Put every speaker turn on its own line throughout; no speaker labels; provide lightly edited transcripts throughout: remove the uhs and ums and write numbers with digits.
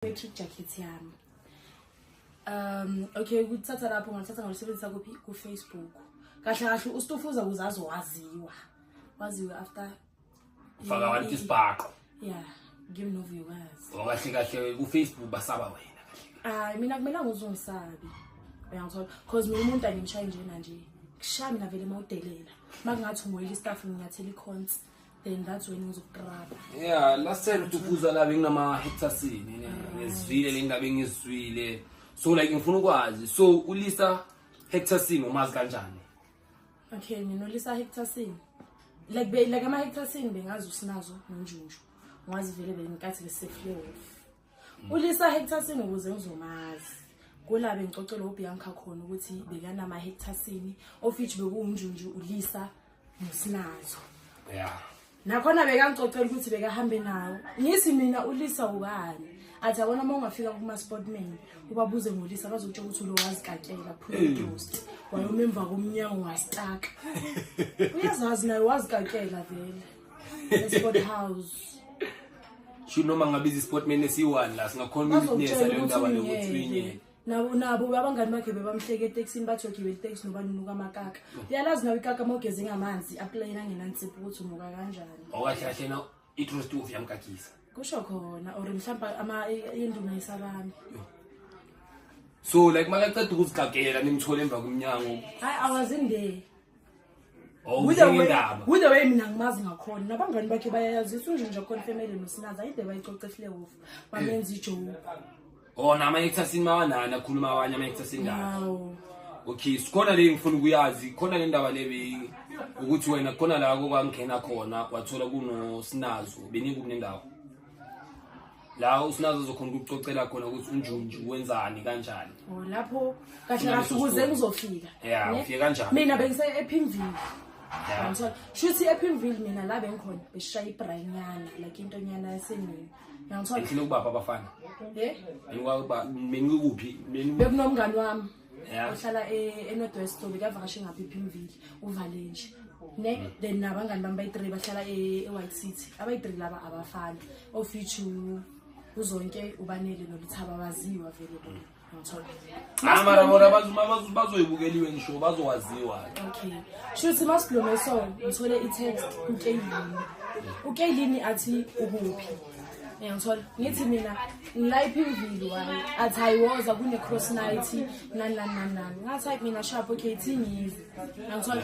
Matric jacket yami. Okay, ukuthatha lapho ngathatha ngalisebenzisa kuphi? Ku-Facebook. Kahle kahle uStufuza ukuze azowaziwa. Waziwe after
Ufaka abantu isibhaqo.
Yeah, ngimi novuyokazi.
Okahle kahle ku-Facebook basaba wena kahle.
Hayi, mina akumelanga uzongisabi. Uyangithola? Cause mina umuntu angimshayi njena nje. Kushaya mina vele mawudelela. Makungathi ungoyile istaff nginyathela ikhonsi. Then that's when ngizokutrapa.
Yeah, last time uStufuza la benginama hectares ngizwile le ndaba engizwile. So like ngifuna ukwazi. So uLisa Hectorson umazi kanjani?
Okay, mina uLisa Hectorson. Like be like ama Hectorson bengazi usinazo noNjunju. Ngazi vele benginkathi beseflow. uLisa Hectorson ukuze ngizomazi. Kula bengicocela uBianca khona ukuthi bekanama Hectorson of which bekuwumnjunju uLisa noSinazo. Nakhona bekangicocela ukuthi bekahambe nawo. Ngithi mina uLisa ubani? Athi yabona uma ungafika kuma sportman ubabuze ngoLisa bazokutshela ukuthi lo wazikakela produce. Wayoma emva komnyango wastaka. Uyazazi naye wazikakela vele. Sport house.
Sho noma ngabiza isportman esiyi-one la singakhona ukuwitnessa leyo ndaba lokuthi uyinye.
Nabo abangani bakhe bebamhleke etekisini bathi uyogibela iteksi noba nunuka amakaka. Uyalazi nawe ikaka uma ugeze ngamanzi aplane angenansipho ukuthi unuka kanjani.
Okahle kahle na i-trust of yamkakisa.
Kusho khona or mhlawumbe ama induna isabami.
So like makaqeda ukuzikakela nimthole emva komnyango.
Hayi, I was in there.
Oh,
With the way,
indaba.
with the way mina ngimazi ngakhona nabangani bakhe bayayazisa unje nje khona family noSinaza ayide bayicoce flewof bamenza ijoke.
Oh, nama hectares mawanani akhuluma abanye ama hectares indaba.
Hawu.
Okay, sikhona le ngifuna ukuyazi, khona le ndaba le be ukuthi wena khona la kwangena khona wathola kunoSinazo benikuphi nendawo. La uSinazo uzokhona ukucocela khona ukuthi uNjunju wenzani kanjani.
Oh, lapho kahle kahle ukuze ngizofika.
Yeah,
Ne?
ufike kanjani?
Mina bengise ePimville.
Yeah.
Ngithola shuthi ePimville mina la bengikhona beshaya ibrainyana like into nyana yasemini. Ngithola.
Ngifuna ukubapha abafana.
Eh?
Ngikwakuba benikuphi?
Bekunomngani wami.
Yeah.
Ohlala eNorth West bekavakashe ngapha ePimville uvale nje. Ne then nabangani bami bayi3 bahlala eWhite City. Abayi3 laba abafana. Of which uzonke ubanele noLithaba baziwa vele bona. Ngithola.
Ah, mara bona bazoyibukeliwe ngisho bazowaziwa.
Okay. Shuthi masikhulume so ngithole i-text kuKaylini. uKaylini athi ukuphi? Ngiyangithola. Ngithi mina ngila ePimville wayi. Athi hayiwoza kune cross night nani nani nani nani. Ngathi hayi mina sharp okay thi ngize. Ngiyangithola.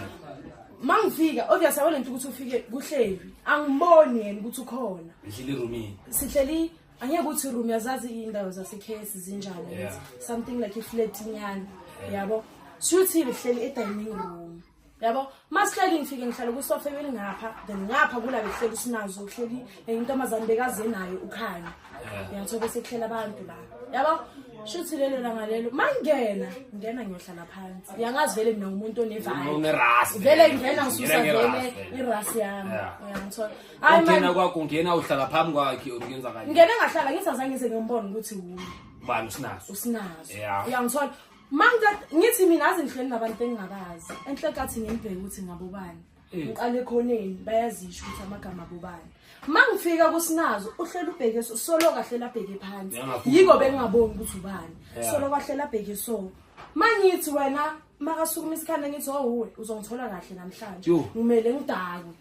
Mangifika obviously awona into ukuthi ufike kuhleli. Angiboni yena ukuthi ukhona.
Ngihleli erumini.
Sihleli angeke uthi room yazazi indawo zasekhesi zinjani
Yeah.
something like iflat nyana yabo shuthi behleli e-dining room yabo masihleli ngifike ngihlala kusofa ebelingapha then ngapha kula behleli usinazo uhleli intombazane bekaze nayo ukhanya
Yeah.
uyathola bese kuhlela abantu la yabo shuthi lelo langa lelo mangena ngena ngiyohlala phansi uyangazi vele mina umuntu onevibe
Unerasi
vele ngena ngisusa
Ngena ngerasi
vele
vele.
irasi yami
Yeah.
uyangithola hayi
Ungena
man
kwakho ungena uhlala phambi kwakhe or kuyenza kanje.
ngene ngahlala ngithi ngize ngimbone ukuthi wuye
Ubani usinazo?
usinazo
Yeah.
uyangithola mangithatha ngithi mina azi ngihleli nabantu engingabazi enhle kathi ngimbheke ukuthi ngabobani ngiqale ekhoneni bayazisho ukuthi amagama abobani mangifika kusinazo uhleli ubheke so solo kahle labheke phansi
Uyangafuni.
yiko bengingaboni ukuthi ubani
Yeah.
solo kahle labheke so mangithi wena makasukuma isikhanda ngithi oh uwe uzongithola kahle namhlanje
Yo.
ngimele ngidakwe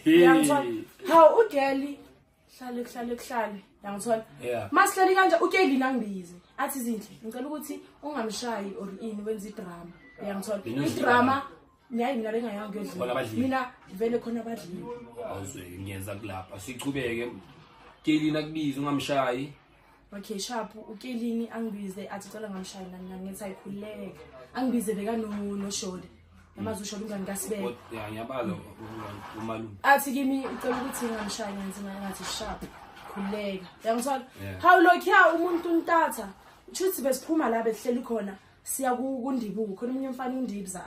uyangithola hawu ugeli hlale kuhlale kuhlale uyangithola
Yeah.
masihleli kanje uKeli nangibize athi Zinhle ngicela ukuthi ungamshayi or ini wenza idrama uyangithola
Mina udliwa.
idrama nyayi mina bengayanga
Khona
kuyodliwa
abadliwe.
mina vele khona abadliwe
Awuzweke ngiyenza kulapha. Sichubeke. Kelina kubiza ungamshayi.
Okay sharp uKelini angibize athi cela ngamshayi nani nani ngithi ayikhululeka angibize beka no noShode yamazi uShode umngani kaSibeke
Yeah, ngiyabaza umalume.
athi kimi ucela ukuthi ngamshayi ngenze ngathi sharp khululeka uyangithola
Yeah.
hawu lokhuya umuntu untatha shuthi besiphuma la besihleli khona siya kundibuko khona omunye umfana undibza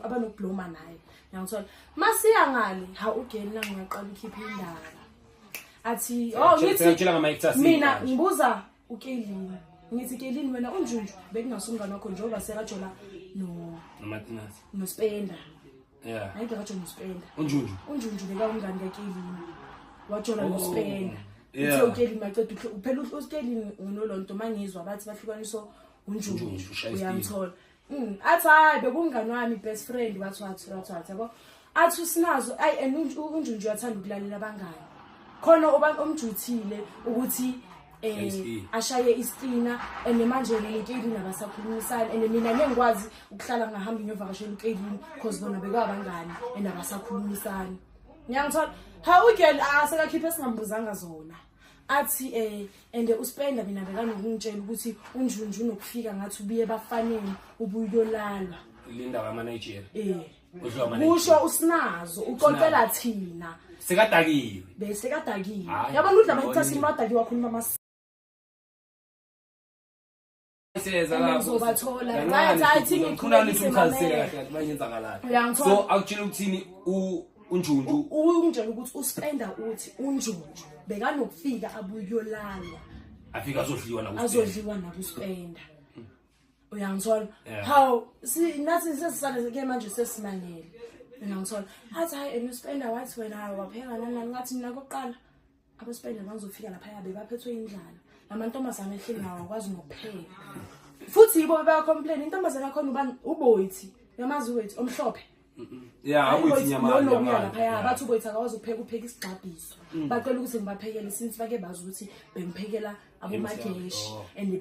abanokubloma naye uyangithola masiya ngale hawu ugeni nami ngiyaqala ukhipha indaba athi oh ngithi
Sengitshela ngama-hectares
mina
manje.
ngibuza uKelini ngithi Kelini wena unjunju bekungasumngane wakho njengoba sekajola no
Nomatinasi.
noSpenda
Yeah.
hayi bekajola noSpenda
Unjunju.
unjunju beka umngane kaKelini wajola
Oh.
noSpenda. Uthe uKelly maceda phela uKelly ngunolonto mangizwa bathi bahlukaniswa unjunju
Unjunju, ushaya istina.
Uyangithola. Athi hayi, bekungani wami, best friend, wathi wathi wathi wathi, yabo, athi usinazo ayi, and unjunju uyathanda ukulalela abangani khona omjuthile ukuthi
Istina.
ashaye istina. And manje noKelly nabasakhulumisana, and mina ngeke ngikwazi ukuhlala ngahamba ngiyovakashela uKelly because bona bekwabangani and abasakhulumisani, ngiyangithola. Ha, ugirl asekakhiphe singambuzanga zona, athi and uspenda mina bekanokungitshela ukuthi unjunju unokufika ngathi ubuye bafaneni, ubuyolalwa.
Le ndaba yama-Nigeria. Udliwa ama.
Kusho usinazo, uxoxela thina.
Sekadakiwe.
Bese kadakiwe.
Hhayi,
Yabona udla
ngibonile.
amahectares, madakiwe wakhuluma ama
Siyeza
And
lapho.
ngizobathola.
Kancane
Hayi, hayi,
futhi,
thi
ngifuna
ngiqhubekise
ukuthi umchazisele
mamela.
kahle kahle manje yenzakalani.
Uyangithola?
So akutshela ukuthini unjunju?
Ungitshela ukuthi uspenda uthi unjunju bekanokufika abuyolalwa.
Afika azodliwa la.
Azodliwa nakuspenda, uyangithola?
Yeah.
Hawu, nathi sesisale ke manje, sesimangele, uyangithola? Athi hayi, and uspenda wathi wena wapheka nani nani. Ngathi mina kokuqala abaspenda bangizofika laphaya bebaphethwe indlala, lamantombazane ehleli nawo akwazi nokupheka futhi yibo bebacomplain. Intombazane yakhona ubani? Uboyithi, uyamazi uboyithi omhlophe?
Yeah, abuyithi inyama.
Nokuya laphaya bathi uboyithi akakwazi ukupheka, upheka isigxabhiso. Bacela ukuthi ngibaphekele since bake bazi ukuthi bengiphekela abomageshi. And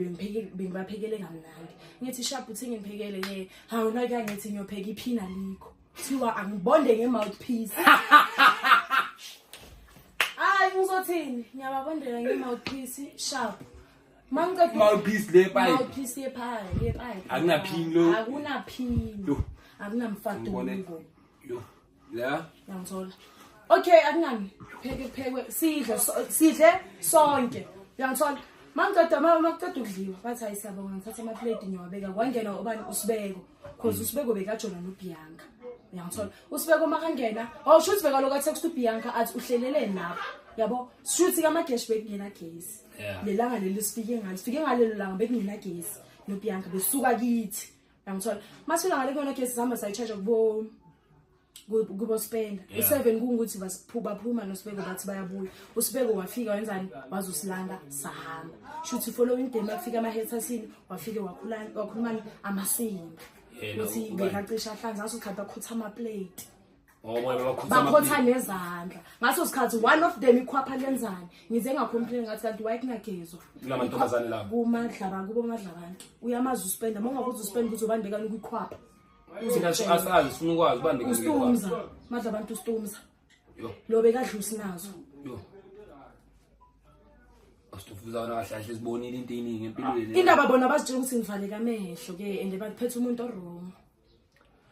bengibaphekele kamnandi. Ngithi sharp, uthi ngiphekele ke. Hawu, nake ngithi ngiyopheka iphina likho, kuthiwa angibonde nge-mouthpiece. Hayi, ngizothini, ngiyababondela nge-mouthpiece, sharp. Mangiqeda
Mouthpiece le pipe.
Mouthpiece yepipe, yepipe.
Akunaphini lo.
Akunaphini.
Yo.
Akunamfaduko.
Yo. La.
Uyangithola? Okay, akunani, pheke, phekwe, sidle, sidle sonke, uyangithola? Mangiqeda, makuqeda ukudliwa, bathi hayi, siyabonga. Ngithatha amaplate ngiyawabeka, kwangena ubani? Usibeko, cause usibeko bekajona noBianca, uyangithola? Usibeko makangena, awusho ukuthi bekaloku atext uBianca athi uhleleleni lapho, yabo? Shuthi kamageshi bekungena gesi. Lelanga leli sifike ngalo, sifike ngalelo langa bekungenagesi noBianca, besuka kithi, uyangithola? Masifika ngale kuyona gesi, sihamba sayicharge kubo kubo spenda. U7 kungukuthi baphuma noSibeko, bathi bayabuya. USibeko wafika wenzani? Wazosilanda, sahamba. Shuthi following day makufika ama-hetasini, wafike wakhulumani amasimba.
Yena,
Ukuthi
ubani?
bekacisha ahlanze ngaso sikhathi, bakhotha amaplate.
Oh, bona bakhutha.
Bakhotha nezandla ngaso sikhathi. One of them ikhwapha lenzani, ngize ngacomplain, ngathi kanti why kungagezwa?
Kula mantombazane labo.
Kumadlaba, kubo madlabantu. Uyamazi uspenda, uma ungakuthi uspenda ukuthi ubani bekani kwikhwapha.
Thina asazi, sifuna ukwazi ubani.
Ustumza madlabantu, ustumza.
Yo.
Lo bekadla usinazo.
Yo. Asitufuza wona kahle kahle, sibonile into eyiningi empilweni.
Indaba bona bazitshela ukuthi ngivaleke amehlo ke, and baphethe umuntu owrong.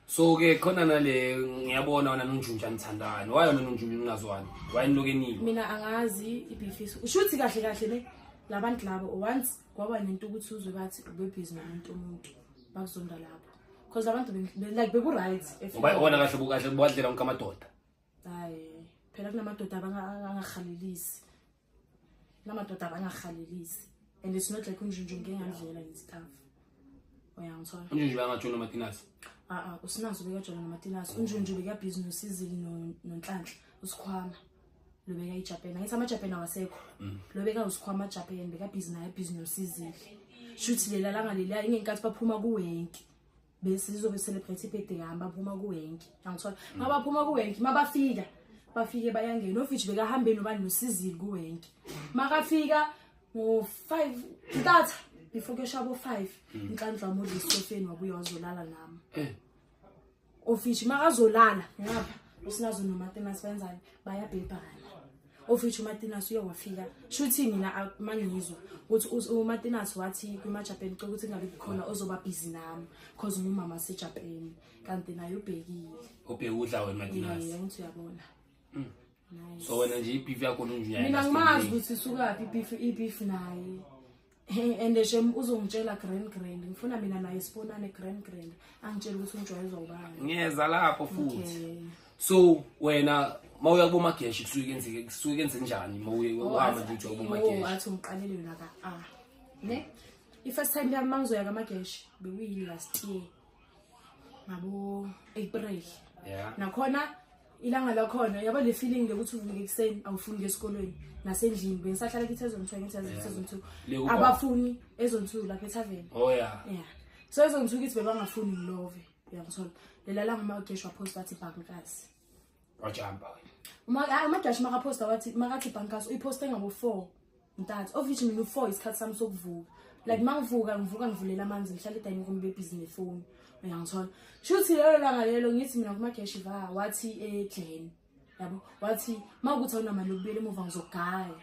So ke khona nale, ngiyabona wena nonjunju anithandani. Why wena nonjunju ningazwani? Why niloke nilwa?
Mina angazi ibhifi, ushuthi kahle kahle ne labantu labo, once kwaba nento ukuthi uzwe bathi ubebhizi nomuntu, umuntu bakuzonda lapho, because abantu like beku-right.
Ngoba wona kahle bukahle buwadlela wonke amadoda.
Hayi phela, kunamadoda abangahalelisi, kunamadoda abangahalelisi, and it's not like unjunju ngike ngandlela and stuff, uyangithola?
Unjunju bangatshona matinasi.
A-a, usinazo bekajona nomatinasi. Unjunju bekabhizi nosizili noNhlanhla usikhwama lo bekayijapan. Angithi amajapan awasekho. Lo bekawusikhwama japan, bekabhizi naye, bhizi nosizili. Shuthi lela langa leliya ingenkathi baphuma kuwenki, besizobe celebrate ibirthday yami, baphuma kuwenki, angithola? Mabaphuma kuwenki, mabafika, bafike bayangena ofiji, bekahambe nobani? Nosizili kuwenki. Makafika ngo-5 ntatha, before kuyoshaya bo-5, inhlanhla wamudla esofeni, wabuye wazolala nami. Ofishi makazolala ngapha, usinazo nomatinasi benzani? Bayabhebhana. Ofishi umatinasi uye wafika, shuthi mina mangizwa ukuthi umatinasi wathi kwimajapan cela ukuthi kungabi khona ozoba busy nami cause ngumama sejapan, kanti naye ubhekile.
Ubheke udla wena matinasi.
Ngithi uyabona. Nice.
So wena nje ibeef yakho nonjunju.
Mina ngimazi ukuthi isukaphi ibeef, ibeef naye, and shem uzongitshela grand grand, ngifuna mina naye sibonane grand grand, angitshele ukuthi ungijwayezwa ubani.
Ngiyeza lapho futhi.
Okay.
So wena mawuya kubomageshi kusuke kenzeke, kusuke kenze njani mawuye uhamba nje uthi kubomageshi?
Oh, athi ngiqalele yona ka a ne i-first time yami mangizoya kamageshi bekuyi last year ngabo April. Nakhona Ilanga lakhona yaba le feeling lokuthi uvuke ekuseni awufuni ukuya esikolweni nasendlini bengisahlala kithi ezone 2, ngithi yazi ezone 2.
Le kubo.
Abafuni ezone 2 lapha ethaveni.
Oh yeah.
Yeah. So ezone 2 kithi bebangafuni ngilove. Uyangithola. Lela langa uMagesh wapost wathi bhankasi.
Wajamba wena.
Uma hayi uMagesh makaposta wathi makathi bhankasi uyiposte ngabo 4 ntathu. Of which mina u4 isikhathi sami sokuvuka. Like mangivuka ngivuka ngivulela amanzi ngihlala edining room bebhizi nefoni. Uyangithola. Shuthi lelo langa lelo ngithi mina kuMagesh va wathi eGlen. Yabo wathi mawukuthi awunamali yokubuyela emuva ngizogaya.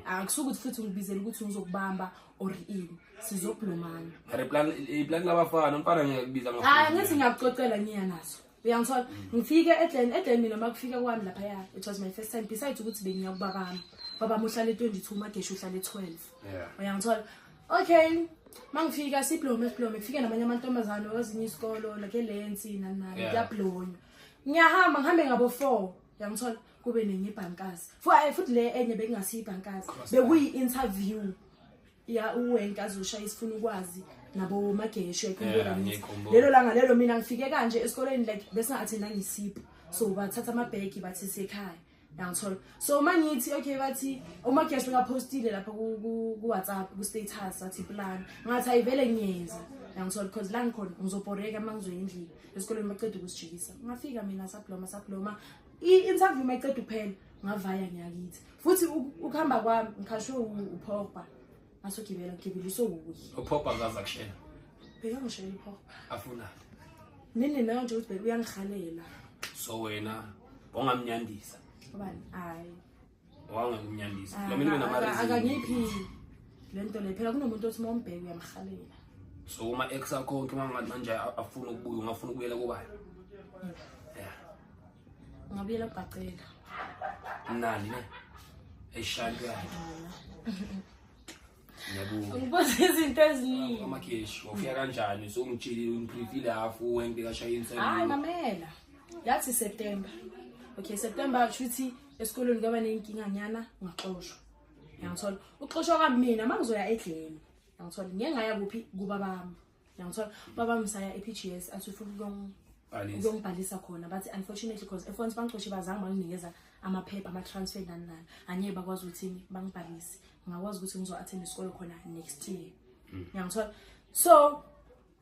Akusukuthi futhi ngibizela ukuthi ngizokubamba or ini. Sizoblomana.
Mara iplan iplan labafana umfana ngiyekubiza ngafuni.
Hayi ngithi ngiyakucocela ngiya naso. Uyangithola? Ngifike eGlen, eGlen mina makufika kwami laphaya it was my first time besides ukuthi bengiya kubabami. Babami uhlala e22 Magesh uhlala e12.
Yeah.
Uyangithola? Okay. Mangifika siblome siblome kufike namanye amantombazane kwezinye isikolo like elensi nani nani
Yeah.
kuyablonywa. Ngiyahamba ngihambe ngabo 4. Uyangithola? Kube nenye ibhankazi. Futhi futhi le enye bekungasiyo ibhankazi.
Cross
Bekuyi interview. Ya uwenka azoshaya isifuna ukwazi nabo Magesh uyakhumbula
Yeah,
ngithi.
ngiyakhumbula.
Lelo langa lelo mina ngifike kanje esikoleni like besinga-attendanga isipho so bathatha amabhegi bathi sekhaya yangithola. So uma ngithi okay bathi uMagesh bekapostile lapha ku-WhatsApp ku-status wathi plan ngathi ayivele ngiyeza yangithola because la ngikhona ngizobhoreka uma ngizoya endlini esikoleni baceda ukusijikisa. Ngafika mina sabloma sabloma i-interview mayiceda kuphela ngavaya ngiyakithi futhi ukuhamba kwami ngikhashwe uPogba ngasogibela ngigibeliswe wuye.
Uphopha akaza kushela.
Bekangishayela uPogba.
Afuna.
Nini nayo nje ukuthi uyangihalela.
So wena ongamnyandisa.
Ubani? Hayi.
Wangekumnyandisa. Lo mina nama reason.
Akangiphi le nto le phela kunomuntu othi uma umbheke uyamhalela.
So uma ex akho konke mangathi manje afuna ukubuya ungafuna ukubuyela kubani? Yeah.
Ngabuyela kubhacela.
Mnandi ne? Eshantu yakhe. Ngiyabuka.
Ngibuza izinto eziningi.
Amakeshi wafika kanjani? So ungitshelile ungibriefile half wente kashaya
Hayi
interview.
mamela. Yathi September. Okay September shuthi esikolweni kwaba nenkinga nyana ngaxoshwa. Ngiyangithola. Uxoshwa kwami mina mangizoya eGlen. Ngiyangithola. Ngeke ngaya kuphi kubabami. Ngiyangithola. Babami saya ePGS athi ufuna
Bhalisa.
ukuyongibhalisa khona bathi unfortunately because eFrance bangixoshe bazange banginikeza amaphepha ama-transfer nani nani angeke bakwazi ukuthi bangibhalise ngakwazi ukuthi ngizo-attend isikole khona next year. Ngiyangithola. So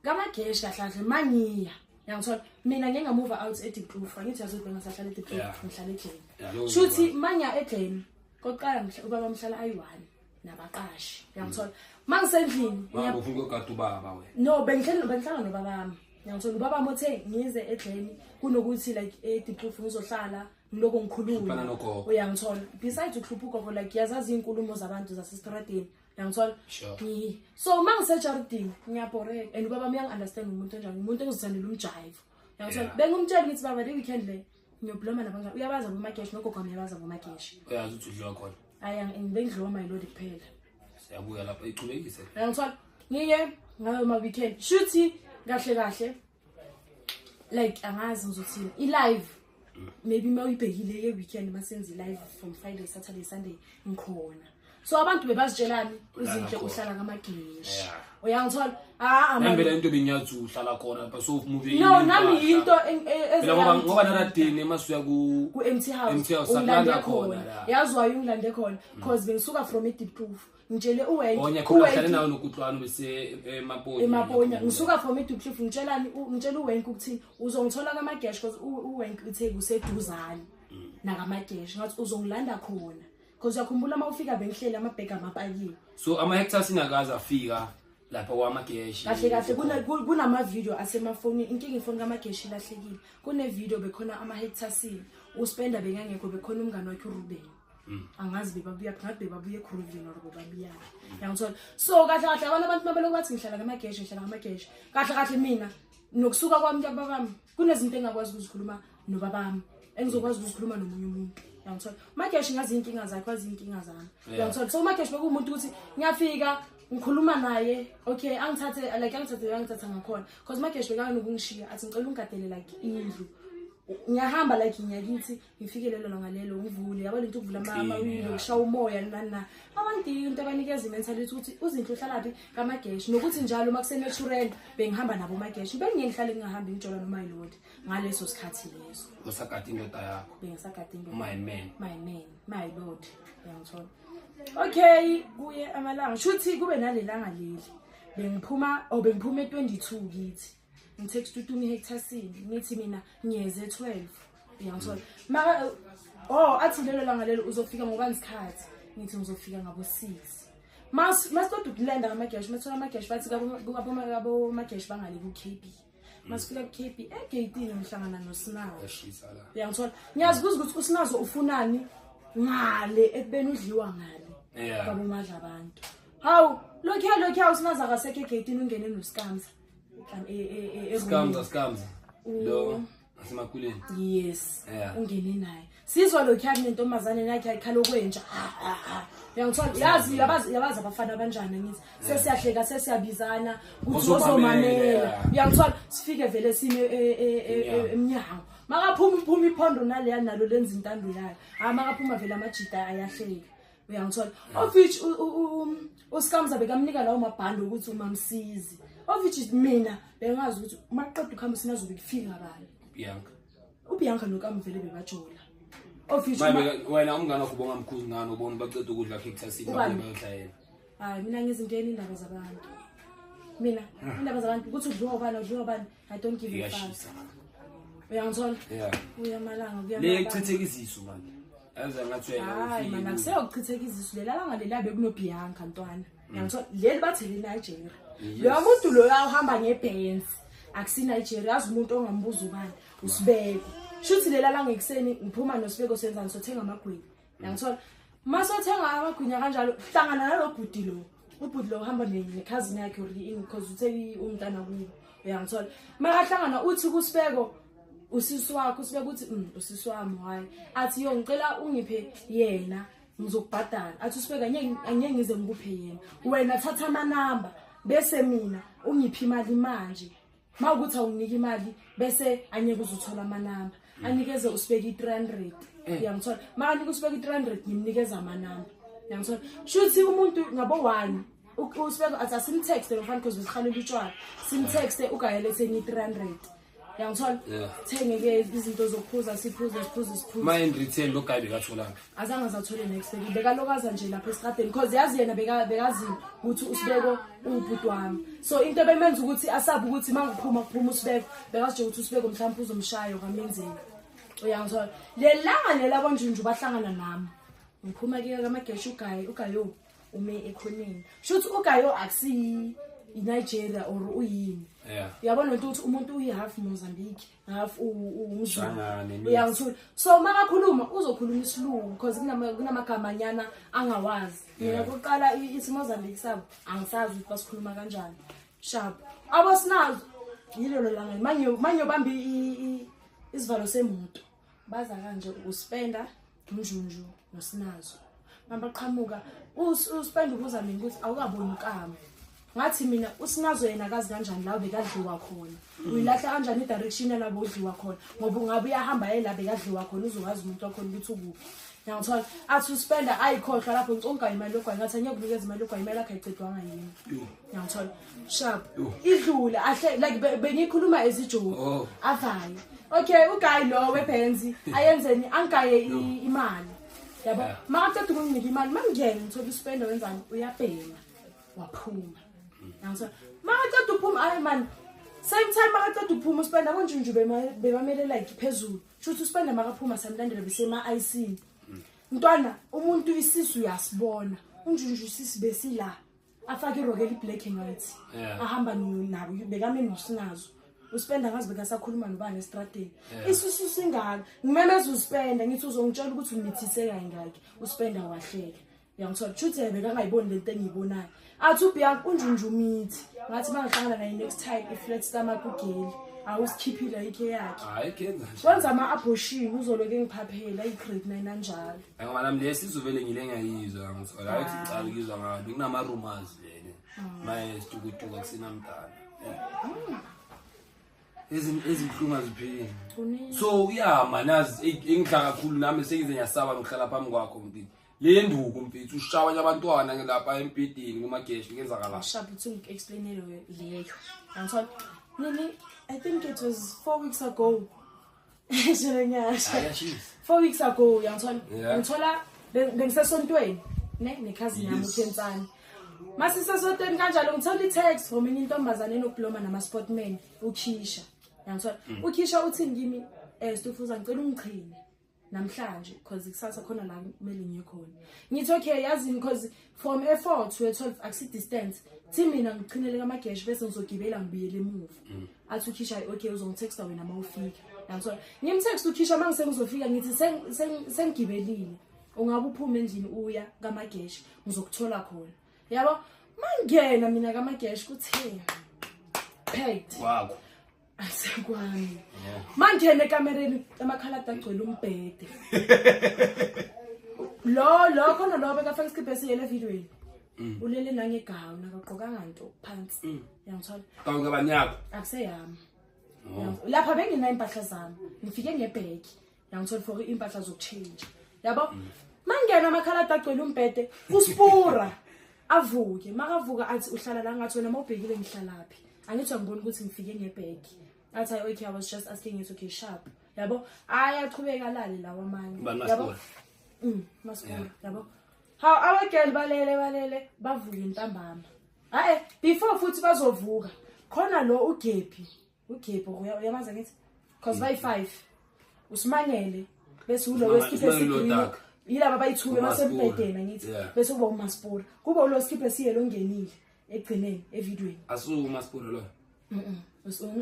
kamageshi kahle kahle mangiya ngiyangithola mina ngeke ngamuva out eDiepkloof angithi yazi ukuthi bengisahlala eDiepkloof
Yeah.
ngihlala eGlen.
Yeah, lowo
Shuthi
ngikwazi.
mangiya eGlen kokuqala ubaba mhlala ayi-1 nabaqashi ngiyangithola mangisendlini
Mama ufuna ukugada ubaba wena.
No, bengihlala nobabami. Ngiyangithola ubabami uthe ngize eGlen kunokuthi like eDiepkloof ngizohlala ngiloko
Hlupana
ngikhuluma.
nogogo.
Uyangithola. Besides ukuhlupha ugogo like yazazi izinkulumo zabantu zasestradini. Uyangithola?
Sure.
So uma ngisejardini ngiyabhoreka and ubabami uyangi-understand umuntu onjani, umuntu engizithandela umjive. Uyangithola?
Yeah.
Bengimtshela ngithi baba le weekend le ngiyobloma nabangani. Uyabaza boMagesh nogogo wami uyabaza boMagesh.
Uyazi ukuthi udliwa khona.
Hayi bengidliwa my-lord kuphela.
Siyabuya lapha ichubekise.
Uyangithola? Ngiye ngayo ma weekend. Shuthi kahle kahle like angazi ngizothini i-live maybe uma uyibhekile ye-weekend masenze i-live from Friday Saturday Sunday ngikhona. So abantu bebazitshelani uzinhle
khona.
uhlala kamageshi.
Yeah.
Uyangithola? Ah
Nami phela into bengiyazi uhlala khona lapha so move
No nami into
Phela ngoba naradini masuya ku
ku-MT House
MT House
ungilande
sakulanda khona
khona.
la.
Yazi wayo ungilande khona cause bengisuka from eDiepkloof ngitshele uwenke
Onya khona uhlale nawe nokutlwana bese emaponya.
emaponya ngisuka from eDiepkloof ngitshelani ngitshela uwenke ukuthi uzongithola kamagesh because uwenke uthe kuseduzane nakamagesh ngathi uzongilanda khona because uyakhumbula uma ufika bengihleli amabhegi amapakiwe.
So ama hectares ingakaze afika lapha kwamageshi.
Kahle kahle kunama-video asemafonini inkinga ifoni kamageshi ilahlekile kune-video bekhona ama-hectaresini uspenda bekangekho bekhona umngane wakhe uRuben. Angazi bebabuya ngathi bebabuya eGroovin or bebabuyaphi. Uyangithola? So kahle kahle abanye abantu mabelokhu bathi ngihlala kamageshi ngihlala kamageshi kahle kahle mina nokusuka kwami kuya kubabami kunezinto engingakwazi ukuzikhuluma nobabami engizokwazi ukuzikhuluma nomunye umuntu. Uyangithola? Umageshi ngazi iy'nkinga zakhe wazi iy'nkinga zami. Uyangithola? So umageshi bekuwumuntu ukuthi ngiyafika ngikhuluma naye okay angithathe like angithathe angithatha ngakhona because umageshi bekanokungishiya athi ngicela ungigadele like indlu. Ngiyahamba like ngiyakithi ngifike lelo langa lelo ngivule, yabo lento ukuvula amawindow, kushaya umoya nani na. Abantu into abanikeza i-mentality ukuthi uZinhle uhlalaphi kaMageshi, nokuthi njalo uma kuse-natural bengihamba nabo Mageshi, bengingeke ngihlale ngingahambi ngijola noma yilodi ngaleso sikhathi leso.
Usagada indoda yakho.
Bengisagada indoda.
My man.
My man, my lord. Uyangithola. Okay, kuye amalanga. Shuthi kube nalelanga leli. Bengiphuma or bengiphuma e22 kithi. Ngitext uTumi Hectorson ngithi mina ngiyeze 12. Uyangithola. Maka oh athi lelo langa lelo uzofika ngoba isikhathi. Ngithi ngizofika ngabo 6. Mas masiqeda ukulenda ngamageshi, mathola amageshi bathi kabo mageshi bangale ku KB. Masifika ku KB egateini ngihlangana noSinazo.
Yashisa la.
Uyangithola. Ngiyazibuza ukuthi uSinazo ufunani ngale ekubeni udliwa ngale.
Yeah.
Kwabo madla abantu. Hawu, lokhiya uSinazo akasekho egateini ungene noSkamza.
Skamza Skamza. Lo asemakuleni.
Yes.
Yeah.
Ungene naye. Sizwa lokhiya kunentombazane yakhe ayikhala okwenja. Uyangithola. Yazi yabazi abafana abanjani ngithi. Sesiyahleka sesiyabizana ukuthi
Ozomamela.
ozomamela. Uyangithola sifike vele sime emnyango. Makaphuma uphuma iphondo naleya nalo lenza intando yayo. Hayi makaphuma vele amajita ayahleka. Uyangithola. Of which uSkamza bekamnika lawo mabhando ukuthi umamsizi. Of which mina bengazi ukuthi maqeda ukuhamba sinazobe kufika bani.
Bianca.
uBianca noKami vele bebajola. Of which
Manje wena umngane wakho ubonga mkhuzi ngani ubona baqeda ukudla cactus
Ubani?
bayodla yena.
Hayi mina ngizingena indaba zabantu. Mina indaba zabantu ukuthi udliwa ubani udliwa ubani I don't give a fuck.
Iyashisa.
Uyangithola?
Yeah.
Kuya amalanga kuya
Le
amalanga.
ichitheka izisu manje. Yazi ngathi wena
Hayi
ufike.
mana kuseyokuchitheka izisu lela langa lela bekunoBianca ntwana. Uyangithola? Leli bathele Nigeria.
Yes.
Lo muntu lo uhamba ngeBenz. Akusi Nigeria yazi umuntu ongambuza ubani uSibeko. Shuthi lela langa ekuseni ngiphuma noSibeko senzani sothenga amagwinya. Uyangithola? Masothenga amagwinya kanjalo hlangana nalo bhuti lo. Ubhuti lo uhamba ne-cousin yakhe or ini because uthe umntana kubo. Uyangithola? Makahlangana uthi kuSibeko usisi wakho usibeka ukuthi usisi wami hayi athi yo ngicela ungiphe yena ngizokubhadala athi usibeka angeke ngize ngikuphe yena wena thatha amanamba bese mina ungiphe imali manje mawukuthi awunginiki imali bese angeke uzuthola amanamba anikeze usibeka i-300 uyangithola makanika usibeka i-300 ngimnikeza amanamba uyangithola shuthi umuntu ngabo 1 usibeka athi asimtexte lo mfana because besihalela utshwala simtexte ugayeletheni i-300 uyangithola
Yeah.
thenge ke izinto zokuphuza siphuze siphuze siphuze
Ma in return lo guy bekatholaphi.
azange azathole next week bekalokaza nje lapha esitradeni because yazi yena bekazi ukuthi uSibeko uwubhuti wami so into ebemenza ukuthi asabe ukuthi uma ngiphuma kuphuma uSibeko bekazi nje ukuthi uSibeko mhlawumbe uzomshaya okamenzeni uyangithola lelanga lela bonjunju bahlangana nami ngiphuma ke kamageshi ugayi ugayo ume ekhoneni shuthi ugayo akusiyi iNigeria or uyini
Yeah.
uyabona lento ukuthi umuntu uyi-half Mozambique half umZulu
Shangane, mix.
uyangithola so makakhuluma uzokhuluma isilungu because kunamagamanyana angawazi mina
Yeah.
kuqala isiMozambique sabo angisazi ukuthi basikhuluma kanjani sharp abosinazo yilelo langa mangiyobamba isivalo semoto baza kanje uspenda umjunju nosinazo mabaqhamuka uspenda ubuza mina ukuthi awukaboni ukami ngathi mina usinazo yena akazi kanjani la bekadliwa khona uyilahla kanjani i-direction yalabo udliwa khona ngoba ungabe uyahamba ye la bekadliwa khona uzowazi umuntu wakhona ukuthi ukuphi uyangithola athi uspenda ayikhohlwa lapho ngicunga imali yogwayi ngathi angeke unikeze imali yogwayi imali yakhe ayicedwanga yini
Yo.
uyangithola sharp
Yo.
idlule ahle like bengikhuluma ezijoke
Oh.
avaye okay uguy lo webenzi ayenzeni angaye imali yabo
Yeah.
makaqeda ukunginika imali mangingena ngithola uspenda wenzani uyabhema waphuma yangithola makaqeda uphuma ayi man same time makaqeda uphuma uspenda abonjunju bebamele like phezulu shuthi uspenda makaphuma samlandela besema-icini mntwana umuntu isisu uyasibona unjunju isisi besila afake irokela i-black and white
Yeah.
ahamba nabo bekame nosinazo uspenda ngazi bekasakhuluma nobani estradeni
Yeah.
isisu singaka ngimemeza uspenda ngithi uzongitshela ukuthi umithise kangaki uspenda wahleka uyangithola kushuthi yena bekangayiboni lento engiyibonayo athi uBianca unjunju umithi ngathi mangihlangana naye next time i-flat stomach ugeli awusikhiphile ayikho yakhe
Hayi kenza nje.
wenza ama-abortion uzoloke engiphaphela i-grade 9 anjalo
Ngoba nami lesizovele ngile ngayizwa ngithola hayi ukuthi ngicala ukuyizwa ngayo kunama rumors vele. Maye situkutuka kusinamntana. Ezibuhlungu azipheli.
Kuningi.
So yeah man, yazi engidla kakhulu nami sengize ngiyasaba ngihlala phambi kwakho mfethu. Le nduku mfethu ushawa nje abantwana lapha embhedeni kumageshi kenzakala.
Sharp, uthi ngi-explainele leyo. Angithola nini, I think it was 4 weeks ago. Shele ngiyasho.
Ayashisa.
4 weeks ago, uyangithola?
Yeah.
Ngithola bengisesontweni ne nekhazini yami uKhensani. Masisesontweni kanjalo, ngithola i-text from enye intombazane enokubloma nama-sportman, ukhisha, uyangithola? Ukhisha uthini kimi? Stufuza, ngicela ungichine namhlanje because kusasa khona la kumele ngiye khona. Ngithi okay, yazini, because from e4 to e12 akusi distance. Thi mina ngichinele kamageshi bese ngizogibela ngibuyele emuva. Athi ukhisha okay, uzongitexta wena uma ufika, yangithola? Ngimtext ukhisha uma ngisengizofika, ngithi sengigibelile, ungabe uphuma endlini uya kamageshi, ngizokuthola khona, yabo. Mangena mina kamageshi kuthe packed.
Kwakho.
Asekwami. Mangena ekamereni, amakhaladi agcwele umbhede. Lo lo khona lo bekafaka isikibha esiyele evidweni. Ulele nangegawuni, akagqokanga nto phansi. Uyangithola?
Kawuke banyakho.
Akuseyami.
Oh.
Lapha benginayo impahla zami. Ngifike ngebhegi. Uyangithola, for impahla zokuchange. Yabo? Mangena amakhaladi agcwele umbhede, uspura. Avuke, makavuka athi uhlala la, ngathi wena mawubhekile ngihlalaphi. Angithi angiboni ukuthi ngifike ngebhegi. Athi hayi okay, I was just asking it, okay sharp. Yabo? Ayaqhubeka lale lawa amanye.
Bani?
Yabo?
Masipura.
Masipura, yabo. Hawu, abagirl balele balele, bavuke ntambama. Hayi, before futhi bazovuka. Khona lo uGepi. uGepi uyamaza ngithi? Cause bayi 5. Usimangele bese ulo wesikhiphe
Usimangele lo
esigreen.
dark.
Yilaba bayithuke
Umaspura.
basembhedeni ngithi. Bese kuba uMaspura. Kuba ulo sikhiphe siyelo ongenile ekugcineni evidweni.
Asuku uMaspura lo.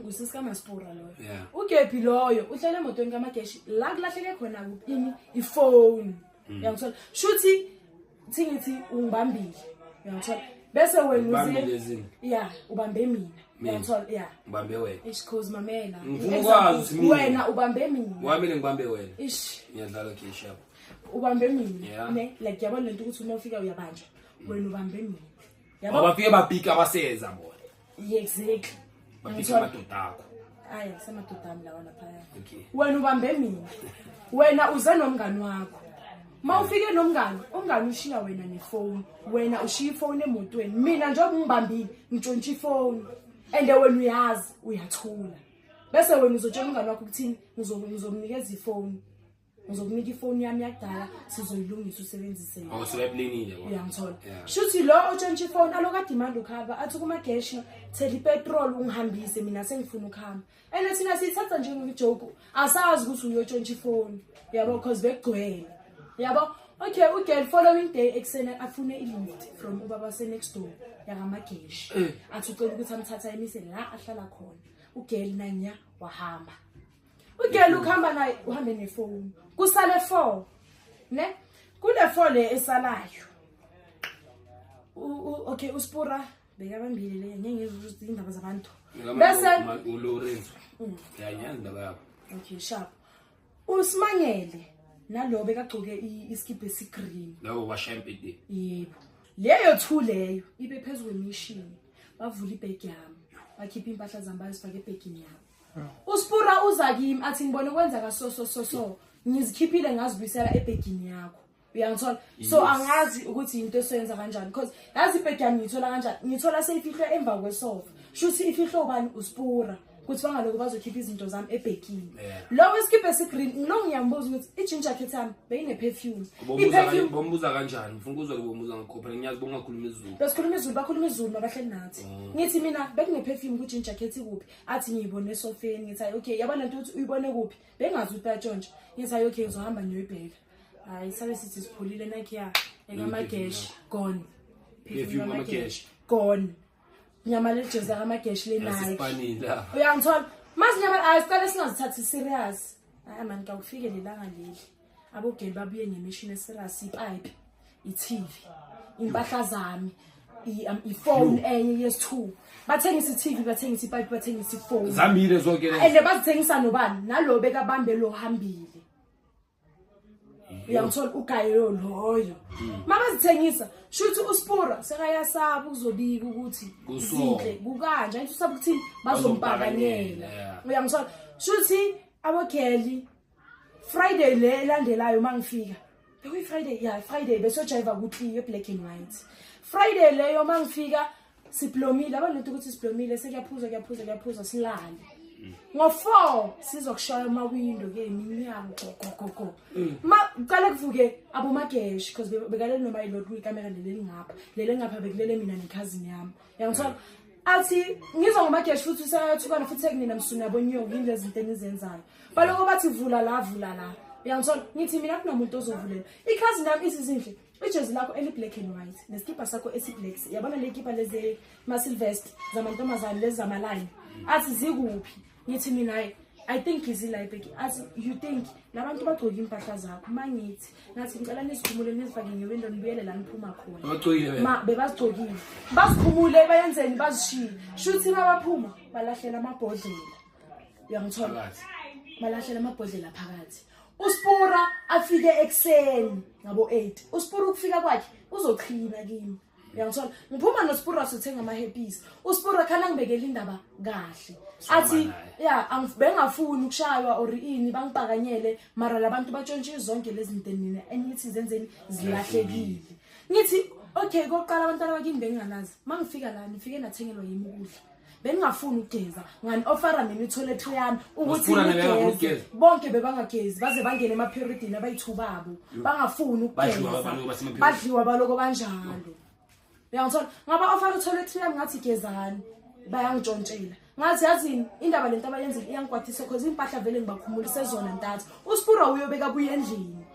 Usisika Maspura loyo.
Yeah.
Ugepi loyo uhlele emotweni kamageshi la kulahleke khona kuphi ini ifoni. Uyangithola? Shuthi thingithi ungibambile. Uyangithola? Bese wena
Ubambile
uze
ezini.
Yeah, ubambe mina.
Mina.
Uyangithola? Yeah.
Ngibambe wena.
Ish, cause mamela.
Ngifuna ukwazi ukuthi mina-
Wena ubambe mina.
Wamele ngibambe wena.
Ish,
Ngiyadlala keshi yabo.
ubambe mina.
Yeah.
Ne, like yabona lento ukuthi uma ufika uyabanjwa. Wena ubambe mina. Yabo?
Bafike babhika abaseza bona.
Yeah, exactly.
Babhika
Uyangithola?
amadoda akho.
Hayi, asemadoda ami lawa laphaya.
Okay.
Wena ubambe mina, wena uze nomngani wakho. Ma ufike nomngani, umngani ushiya wena nefoni, wena ushiya ifoni emotweni. Mina njengoba ungibambile, ngitshontsha ifoni and wena uyazi, uyathula, bese wena uzotshela umngani wakho ukuthini? Ngizomnikeza ifoni, ngizokunika ifoni yami yakudala, sizoyilungisa, usebenzise yona.
Oh, sebeplanile bona.
Uyangithola?
Yeah.
Shuthi lo otshontsha ifoni aloku adimanda ukuhamba, athi kumageshi thela ipetrol ungihambise, mina sengifuna ukuhamba. And thina siyithatha njengejoke, asazi ukuthi uyotshontsha ifoni, yabo, cause bekugcwele, yabo. Okay, ugirl following day ekuseni afune i-lift from ubaba se-next door yakamageshi. Athi ucela ukuthi amthathe ayimise la ahlala khona. Ugirl nanya wahamba, ugirl ukuhamba naye uhambe nefoni, kusale four ne kule four le esalayo. Okay, uspura bekabambile le, ngeke ngizwe ukuthi indaba zabantu bese
uLorenzo. Yeah, ngiyazi indaba yakho.
Okay, sharp. Usimangele nalo bekagcoke iskibha esigreen.
Labo bashaya empedeni.
Yebo, leyo two leyo ibe phezu kwemishini, bavula ibhegi yami, bakhipha impahla zami, bayozifaka ebhegini yami. Uspura uza kimi athi ngibone kwenzeka so so so so, ngizikhiphile ngazibuyisela ebhegini yakho, uyangithola? So angazi ukuthi into esoyenza kanjani, because yazi ibhegi yami ngiyithola kanjani? Ngiyithola seyifihlwe emva kwesofa. Shuthi ifihlwe ubani? Uspura, ukuthi bangaloku bazokhipha izinto zami ebhegini. Lo wesikhipha esigreen ngilo, ngiyambuza ukuthi i-jean jacket yami beyine-perfume. I-perfume
Bombuza kanjani? Ngifuna ukuzwa bombuza ngakho phela, ngiyazi bongakhuluma isiZulu.
Besikhuluma isiZulu, bakhuluma isiZulu mabahleli nathi. Ngithi mina bekune-perfume ku-jean jacket, ikuphi? Athi ngiyibone esofeni. Ngithi hayi okay, yabona lento ukuthi uyibone kuphi, bengazi ukuthi bayatshontsha. Ngithi hayi okay, ngizohamba ngiyoyibheka. Hayi, sabe sithi sipholile nakhiya ekamageshi, gone.
Perfume kamageshi.
Gone. Nyama lelijezi lakamageshi le-Nike.
Yasispanile la.
Uyangithola? Mazinyama asiqale singazithathi serious. Hayi mani, kawufike lelanga leli abogeli babuye ngemishini eserious, ipipe, i-TV, impahla zami, ifone enye yes-two. Bathengisa i-TV, bathengisa ipipe, bathengisa ifone.
Zambile zonke lezi.
And bazithengisa nobani? Nalo bekabambe lo hambile. Uyangithola ugayo loyo. Mabazithengisa shuthi uSpura sekayasaba ukuzobika ukuthi
Kuso.
zinhle kukanje angithi usaba ukuthini bazompakanyela.
Yeah.
Uyangithola shuthi abogeli Friday le elandelayo mangifika bekuyi Friday, yeah, Friday besojiva ku-clear black and white. Friday leyo mangifika siplomile abantu ukuthi siplomile sekuyaphuzwa kuyaphuzwa kuyaphuzwa silale ngo-4 sizokushaya amawindo ke iminyango go go go ma kuqale kuvuke abomageshi because bekalele noma ilot kuyikamera leli elingapha leli engapha bekulele mina nekhazini yami, uyangithola? Athi ngizwa ngomageshi futhi usayathukana futhi sekunina msuna yabonyoka yini lezi zinto enizenzayo, baloko bathi vula la, vula la, uyangithola? Ngithi mina kunomuntu ozovulela ikhazini yami isizinhle ijezi lakho eli-black and white nesikibha sakho esi-black, yabona le kipa lezi ma-silvest zamantombazane lezi zamalayini, athi zikuphi? Ngithi mina hayi, I think izila ibheki. Athi you think labantu bagcoke impahla zakho? Mangithi ngathi ngicela nizikhumule nizifake ngewindo nibuyele la niphuma khona.
Abagcokile wena?
Ma bebazigcokile, bazikhumule bayenzeni bazishiye, shuthi mabaphuma balahlela amabhodlela, uyangithola?
Phakathi.
Balahlela amabhodlela phakathi. Uspura afike ekuseni ngabo 8. Uspura ukufika kwakhe uzochina kimi, uyangithola? Ngiphuma nospura sothenga ama-happys. Uspura khana ngibekela indaba kahle athi
naye.
Ya bengafuni ukushaywa or ini bangipakanyele, mara labantu batshontshe zonke lezi zinto nina enithi zenzeni zilahlekile. Ngithi okay, kokuqala abantwana bakini benginganazi, uma ngifika la nifike nathengelwa yimi ukudla, bengingafuni ukugeza ngani ofara mina itoiletry yami ukuthi
Usifuna nebe
ngigeze.
ukugeza?
Bonke bebangagezi baze bangene emaperiodini abayi-two babo bangafuni
Badliwa
ukugeza.
baloko basema-period.
Badliwa baloko banjalo, uyangithola? Ngaba ofara itoiletry yami ngathi gezani, bayangitshontshela. Ngathi yazini indaba lento abayenzile iyangikwatisa cause impahla vele ngibakhumulise zona ntathu. Uspura uyobeka buye endlini,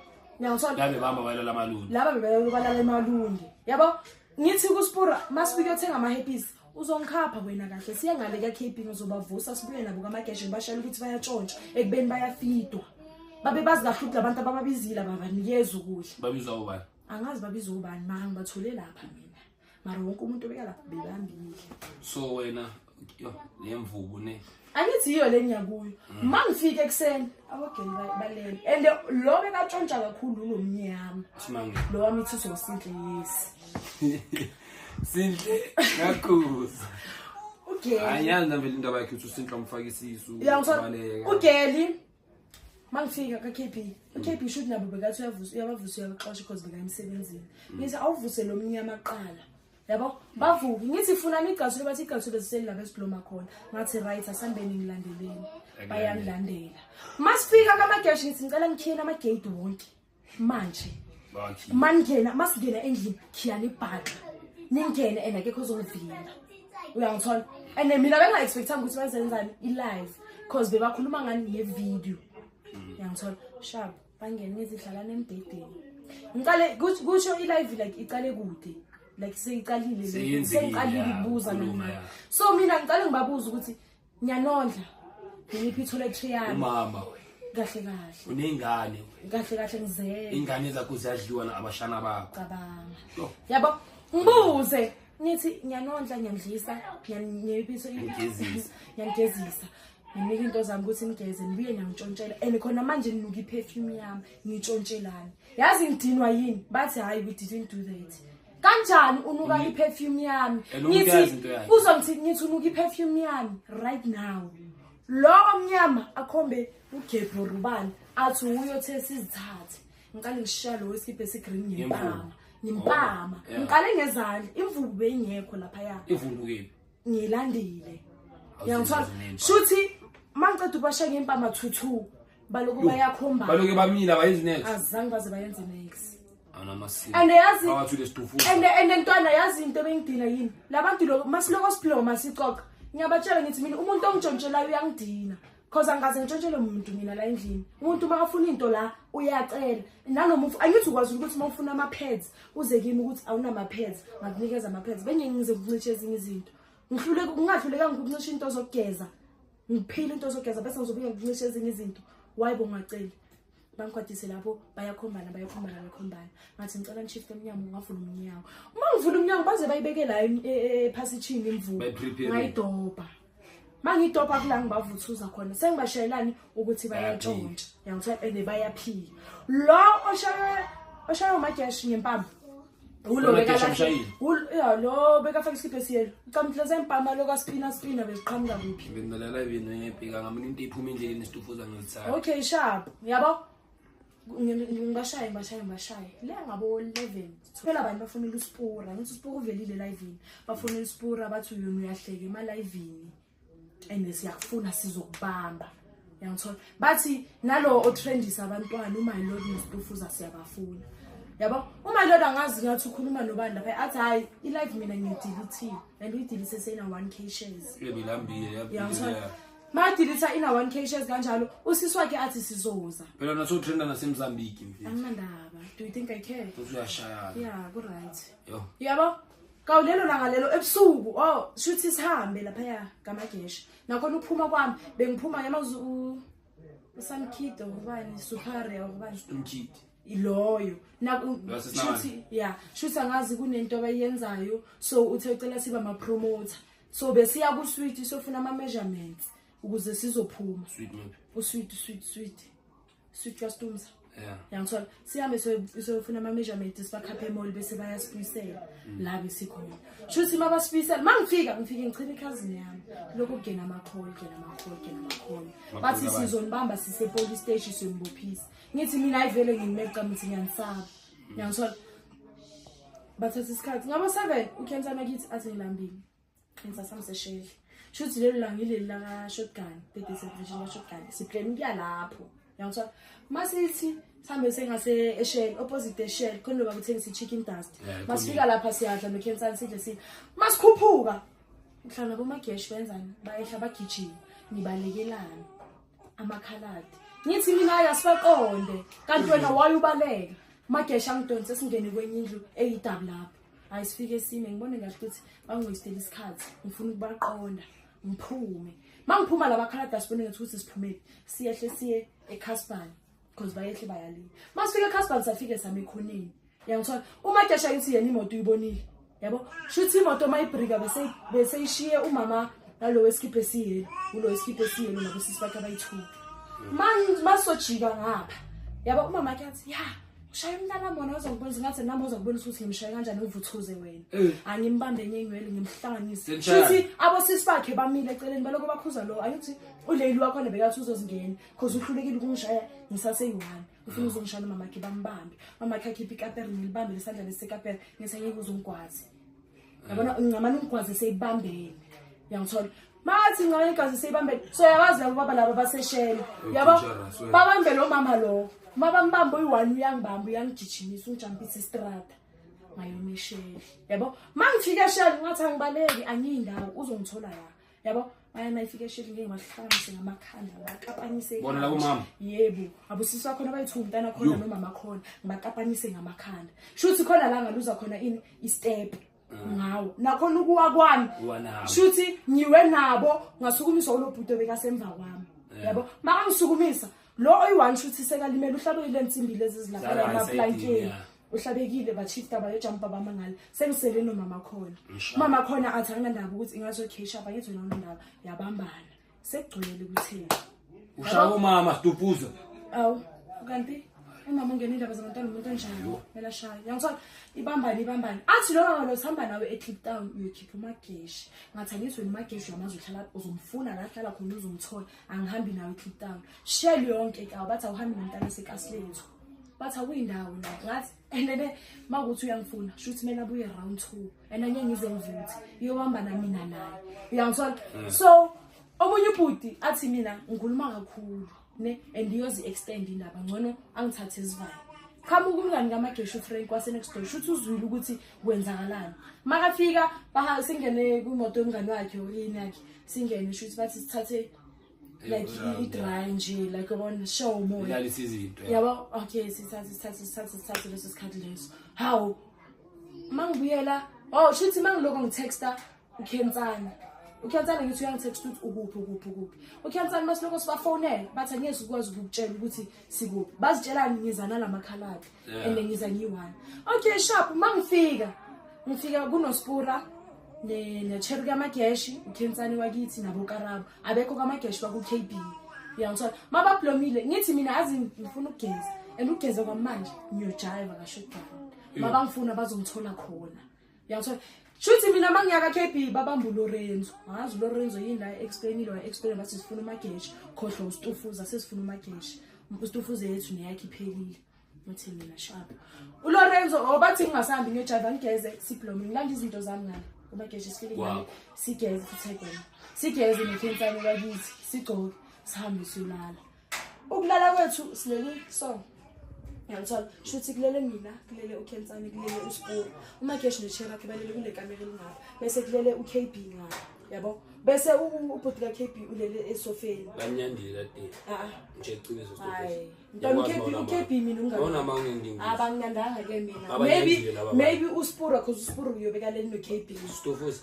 uyangithola?
Labe bamba balala amalungu.
Laba bebalala emalunge, yabo. Ngithi kuspura masifike uyothenga ama-happys uzongikhapha wena kahle siye ngale ka-kp ngizobavusa sibuye nabo kamageshe ngibashayela ukuthi bayatshontsha ekubeni bayafidwa babe bazi kahle ukuthi labantu abababizile ababanikeza ukudla.
Babizwa ubani?
Angazi babizwa ubani, mara ngibathole lapha mina, mara wonke umuntu obeka lapha bebambile.
So wena yo le mvubu ne.
Angithi yiyo le ngiyakuyo. Ma ngifike ekuseni abogeli balele and lo bekatshontsha kakhulu ulo mnyama.
Simange.
Lo wami ithi uzosinhle, yes.
Sinhle ngakhuza.
Ugeli.
Anyazi nami vele indaba yakhe ukuthi uSinhle umfaka isisu.
Uyangithola?
Ubaleka.
Ugeli mangifika ka-KB, u-KB shuthi nabo bekathi uyavusa uyabavusa uyabaxosha because beka emsebenzini. Ngithi awuvuse lo mnyama kuqala, yabo bavuke. Ngithi funani igcathulo, bathi igcathulo ziselilapha esibloma khona. Ngathi right, asambeni ngilandeleni. Bayangilandela. Masifika kamageshi ngithi ngicela ngikhiyele amagate wonke manje.
Bakhi.
Maningena masingena endlini khiyani ibhaxa ningene and akekho ozongivimba, uyangithola? And mina benga-expectanga ukuthi bazenzani i-live cause bebakhuluma ngani ngevidiyo, uyangithola? Sharp, bangene ngithi hlalani embhedeni. Ngiqale kusho i-live like icale kude like seyicalile
Seyenzekile,
sengiqalile
ya,
ukubuza
ukukhuluma,
mina.
ya.
So mina ngicale ngibabuza ukuthi ngiyanondla ngiyiphi itoiletry yami.
Umama wena.
Kahle kahle.
Uney'ngane wena.
Kahle kahle ngizele.
Ingane zakho ziyadliwa abashana bakho.
Cabanga.
Yo.
Yabo ngibuze ngithi ngiyanondla ngiyandlisa ngiyiphiso.
Ngiyagezisa.
Ngiyangezisa nginika into zami ukuthi ngigeze nibuye niyangitshontshela and khona manje ninuka i-perfume yami nitshontshelani, yazi ngidinwa yini? Bathi hhayi, we didn't do that. Kanjani unuka i-perfume yami?
And umuntu uyazi into yakhe.
Uzongithi ngithi unuka i-perfume yami right now. Lo omnyama akhombe ugebhu rubani athi uyothe sizithathe. Ngiqale ngishaya lo wesikibha esigreen ngempama ngimpama.
Oh, yeah.
Ngiqale ngezandla, imvubu beyingekho laphaya.
Ivundukile.
Ngiyilandile, uyangithola?
Awuzinto.
Shuthi mangiceda ubasha ngempama 22 baloku bayakhombana.
Baloke bamile abayenzi next.
Azange baze bayenze next.
Awunamasiko.
And yazi
Bawathule situfuza.
And ntwana yazi into ebengidina yini labantu lo masiloko siphiloma sixoxa ngiyabatshela ngithi mina umuntu ongitshontshelayo uyangidina cause angikaze ngitshontshele muntu mina la endlini. Umuntu uma afuna into la uyacela nanoma angithi ukwazi ukuthi uma ufuna ama-pads uze kimi ukuthi awunama-pads ngakunikeza ama-pads bengeke ngize kuncishe ezinye izinto ngihluleka ngingahlulekanga ukuncisha into zokugeza ngiphile into zokugeza bese ngizobuya ngikuncishe ezinye izinto. Why bongaceli? Bangikwatise lapho bayakhombana bayakhombana bayakhombana. Ngathi ngicela nishifte emnyango ngavula umnyango. Uma ngivula umnyango baze bayibeke la ephasitshini imvubu.
Bayiprepare.
Ngayidobha. Mangidobha kula ngibavuthuza khona sengibashayelani ukuthi bayantshontsha. Yangithola and bayaphila. Lo oshaya uMagesh ngempama. Ulo bekalahle. Ya lo bekafaka isikiphe esiyelo. Ucamhleze empama lo kaspina spina beziqhamuka kuphi.
Bengilalela ibini ngiyebheka ngamina into iphuma endleleni isitufuza ngizithanda.
Okay sharp. Yabo? Ngibashaye le ngabo 11 phela abantu bafonela uSpura ngithi uSpura uvelile live-ini bafonela uSpura bathi uyona uyahleka ema live-ini and siyakufuna sizokubamba yangithola bathi nalo otrendisa abantwana uMy Lord noStufuza siyabafuna yabo uMy Lord angazi ngathi ukhuluma nobani lapha athi hayi i-live mina ngiyidelete and uyidelete seyina 1k shares
yebelambile yangithola
madelete ina 1k shares kanjalo usisi wakhe athi sizoza
phela naso trenda naseMozambique mfethu
anginandaba. Do you think I care?
Uyashaya.
Yeah, ku right.
Yo
yabo kawulelo langa lelo ebusuku oh shuthi sihambe lapha ya kaMagesh nakhona uphuma kwami bengiphuma yamazi uSamkid ubani Suhare ubani
Umkid
iloyo shuthi yeah shuthi angazi kunento abayenzayo so uthe ucela siba ama promoter so besiya ku sweet sofuna ama measurements ukuze sizophuma
sweet maybe
usweet sweet sweet sweet customs.
Yeah
yangithola sihambe siyofuna ama measurements sibakhaphe emall bese bayasibuyisela la besikhona shuthi mabasibuyisela mangifika ngifike ngichina ikhazini yami lokho kugena ama-call bathi sizonibamba sise police station siyombophisa ngithi mina ayivele ngimeqa ngithi ngiyanisaba yangithola bathatha isikhathi ngabo 7 ukhensana kithi athi ngilambile ngisasam sesheli shuthi lelo langa ileli laka shotgun birthday celebration ka shotgun siplan ukuya lapho yangithola masithi sihambe sengase eShell opposite eShell khona loba kuthengisa i-chicken dust masifika lapha siyadla nokhensani sidle sidle masikhuphuka mhlawumbe boMagesh benzani bayehla bagijima nibalekelana amakhaladi ngithi mina ayasibaqonde kanti wena wayubaleka Magesh angidonse singene kwenye indlu eyidabu lapho hayi sifike sime ngibone kahle ukuthi bangwastela isikhathi ngifuna ukubaqonda ngiphume mangiphuma laba khalada sibone ngathi ukuthi siphumele siyehle siye eCaspan because bayehle bayalile masifike eCaspan safike same ekhoneni yangithola uMagesha ngithi yena imoto uyibonile yabo shuthi imoto mayibrika bese ishiye umama nalo wesikiphe esiyelo ulo wesikiphe esiyelo nabo sisi bakhe abayi2 masojika ngapha yabo umama akhe athi ya ushaya umntana mona uzongibonisa ngathi nami uzokubonisa ukuthi ngimshaye kanjani uvuthuze wena angimbambe ngenywele ngimhlanganise shuthi abosisi bakhe bamile eceleni baloko bakhuza lo angithi uleli wakhona bekathi uzozingena because uhlulekile ukungishaya ngisaseyi-1 ufuna uzongishaya umama akhe bambambe mama akhe akhiphe ikapere ngilibambe lesandla lesekapere ngithi angeke uzongigwazi yabona ngamane ungigwaze seyibambene yangithola mathi ngane igazi seyibambene so yabazi labo baba laba baseshele yabo babambe lo mama lo mabambamba uyi-1 uyangibamba uyangigijimisa ungijampisa istrata ngayomeshele yabo mangifika eshele ngathi angibaleki angiyindawo uzongithola la yabo maya mayifika eshele ngeke ngahlanganise ngamakhanda ngakapanise
bona labo mama
yebo abusisi wakhona bayi-2 umntana khona nomama khona ngibakapanise ngamakhanda shuthi khona la ngaluza khona ini istep ngawo nakhona ukuwa kwami shuthi ngiwe nabo ngasukumiswa ulobhuto bekasemva kwami yabo makangisukumisa lo oyi-1 shuthi sekalimele uhlabekile insimbi lezi ezilapha emaplankeni uhlabekile bashifta bayojumpa bamangala sengisele nomama khona mama khona athi anginandaba ukuthi ingathi okay shapa ngithi wena unandaba yabambana sekugcwele kutheni
ushaya umama Stufuza
awu kanti umama ungena indaba zabantwana umuntu onjani kumele ashaye yangithola ibambane athi lo mama lo sihamba nawe eCliptown uyokhipha uMageshi ngathi angithi wena uMageshi uyamazi uhlala uzomfuna la ahlala khona uzomthola angihambi nawe eCliptown shell yonke ka bathi awuhambi nomntana sekasilethu bathi awuyindawo la ngathi and then makuthi uyangifuna shuthi mina abuye round 2 and angeke ngize ngivuthe iyobambana mina naye uyangithola so omunye ubhuti athi mina ngikhuluma kakhulu ne and iyozi extend indaba ngcono angithathe isivalo qhamuka umngani kaMageshu Frank wase next door shuthi uzwile ukuthi kwenzakalani makafika baha singene kwimoto yomngani wakhe oyini yakhe singene shuthi bathi sithathe like i-dry nje like yabona show moya
ilalisa izinto
yabo okay sithathe leso sikhathi leso hawu mangibuyela oh shuthi mangiloko ngitexta uKhensani ngithi uyangitext ukuthi ukuphi uKhensani masiloko sibafonela bathi angeke sikwazi ukukutshela ukuthi sikuphi bazitshelani ngiza nalamakhaladi and ngiza ngiyi-1 okay sharp mangifika ngifika kunoSpura Necheri kamageshi ukhensani wakithi nabokarabo abekho kamageshi baku-KB, uyangithola? Mabablomile ngithi mina azi ngifuna ukugeza and ukugeza kwamanje ngiyojayiva ka-shotgun, mabangifuna bazongithola khona, uyangithola? Shuthi mina uma ngiya ka-KB babamba uLorenzo, angazi uLorenzo yini la, explainile wa-explain, bathi sifuna umageshi, khohlwa usitufuza, sesifuna umageshi, usitufuza yethu neyakhe iphelile. Ngithi mina sharp, uLorenzo obathi ngingasambi ngiyojayiva ngigeze, siblome, ngilanda izinto zami ngale umageshi, sifike ngale sigeze futhi ayibona sigeze nekhensane bakithi, sigcoke, sihambe siyolala. Ukulala kwethu silele so, uyangithola? Shuthi kulele mina, kulele ukhensane, kulele usporo, umageshi nechera yakhe balele kule kamera elingapha, bese kulele u-KB ngapha, yabo, bese ubhuti ka-KB ulele esofeni.
Banyandile lade.
Ah.
Nje iqiniso.
Hayi mntwana, u-KB mina ungani.
Awunama.
Abangiyandanga ke mina.
Abanyandile
Maybe
laba.
maybe uspura, cause uspura uyobekaleli no-KB.
Stofuza.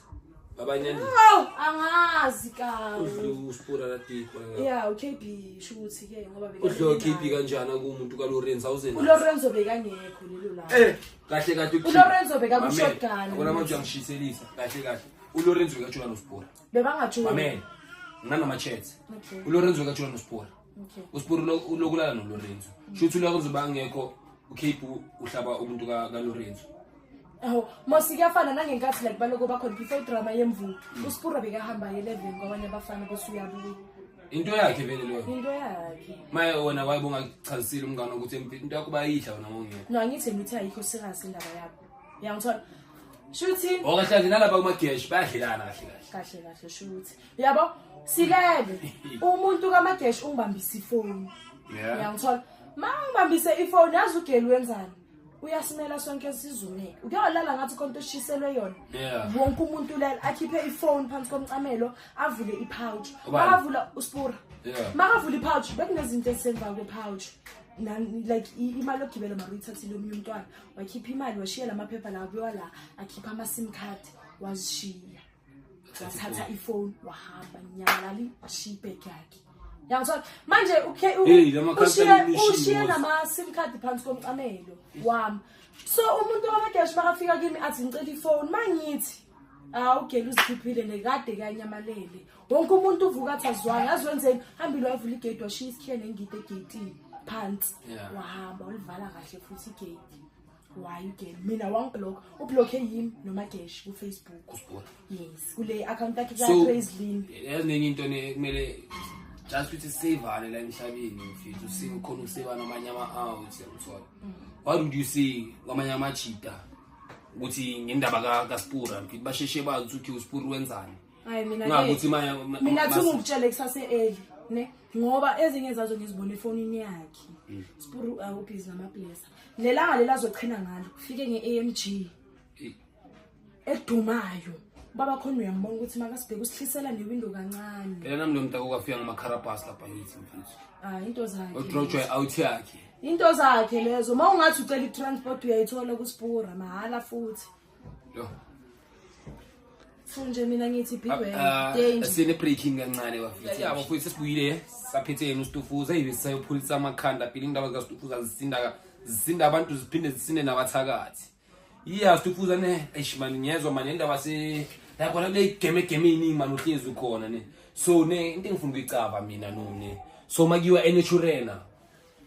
Babanyandile.
Awu, angazi ka.
Udle uspura lade.
Ya, u-KB shuthi ke ngoba
Udle KB kanjani kumuntu kaLorenzo awuze nazo?
uLorenzo bekangekho lelo langa.
Kahle kahle
uLorenzo bekaku-shotgun.
Akona manje uyangishiselisa. Kahle kahle. uLorenzo bekajula noSpura.
Bebangajoli.
Mamela. Nginanama chats.
Okay.
uLorenzo bekajula noSpura.
Okay.
uSpura ulokulala noLorenzo. Shuthi uLorenzo bangekho uCape uhlaba umuntu kaLorenzo.
Awu, mosi kuyafana nangenkathi like baloko bakhona before idrama yemvubu. Uspura bekahamba ye-11 kwabanye abafana bese uyabuya.
Into yakhe vele leyo.
Into yakhe.
Maye wena wayebonga kuchazisile umngane ukuthi into yakho bayidla wena ngongekho.
No, angithi mina uthi ayikho serious indaba yabo. Uyangithola? Shuthi
Okahle kahle nalapha kumagesh bayadlelana kahle kahle.
Kahle kahle shuthi. Uyabo? Silele. Umuntu kamagesh ungibambisa ifoni. Uyangithola? Ma ungibambise ifoni yazi ugeli wenzani? Uyasimela sonke sizumeke. Ukuyolala ngathi khona into oshiselwe yona. Wonke umuntu ulele akhiphe ifoni phansi komcamelo, avule ipouch.
Ubani?
Makavula uspura. Makavula ipouch bekunezinto ezisemva kwepouch. Like imali yokugibela mara uyithathile omunye umntwana. Wakhipha imali washiya lamaphepha la kuyiwa la, akhipha ama-SIM card wazishiya. Wathatha ifoni wahamba nyamalali washiya ibhegi yakhe. Yangithola? Manje
Hey, lama card anemishini
ushiye
boss.
nama-SIM card phansi komcamelo wami. So umuntu wamageshi makafika kimi athi ngicela ifoni, mangithi hawu ugeli uzikhiphile nekade kanyamalele. Wonke umuntu uvuka athi azwanga, yazi wenzeni? Hambile wavula igate washiya isikhiye nengidi egeyitini phansi. Wahamba walivala kahle futhi igate. Why ugeli? Mina wangiblock. Ublocke yimi noMageshi ku-Facebook.
Kusibona.
Yes, kule account yakhe
So,
ka-Crazy Lynn.
yazi nenye into ne kumele just ukuthi sisavane la emhlabeni mfethu, usike khona ukusevana amanye ama-out, uyangithola? What would you say kwamanye amajita ukuthi ngendaba kaSpura mfethu basheshe bazi ukuthi uSpura wenzani?
Hayi mina
Kungakuthi
ke mina thi ngikutshele kusase early ne, ngoba ezinye zazo ngizibona efonini yakhe. Spura ubhizi namablesser. Lelanga lelazochina ngalo ufike nge-AMG edumayo. Baba khona uyambona ukuthi makasibheke usihlisela newindow kancane.
Phela nami lo mntaka okafika ngamacarabas lapha ngithi mfethu.
Ah, into zakhe.
Udrojwa out yakhe.
Into zakhe lezo. Uma ungathi ucela i-transport uyayithola kuSpura mahala futhi.
Yo.
So nje mina ngithi beware. Danger.
Sine breaking kancane bafethu. Yabo futhi sesibuyile saphethe yena uStufuza eyibe sisayophulisa amakhanda phela indaba zikaStufuza zisinda abantu ziphinde zisinde nabathakathi. Iya Stufuza ne eish man ngiyezwa man indaba se la khona kule game game eyiningi man uhlezi ukhona ne. So ne into engifuna ukuyicaba mina no ne. So makiwa eNaturena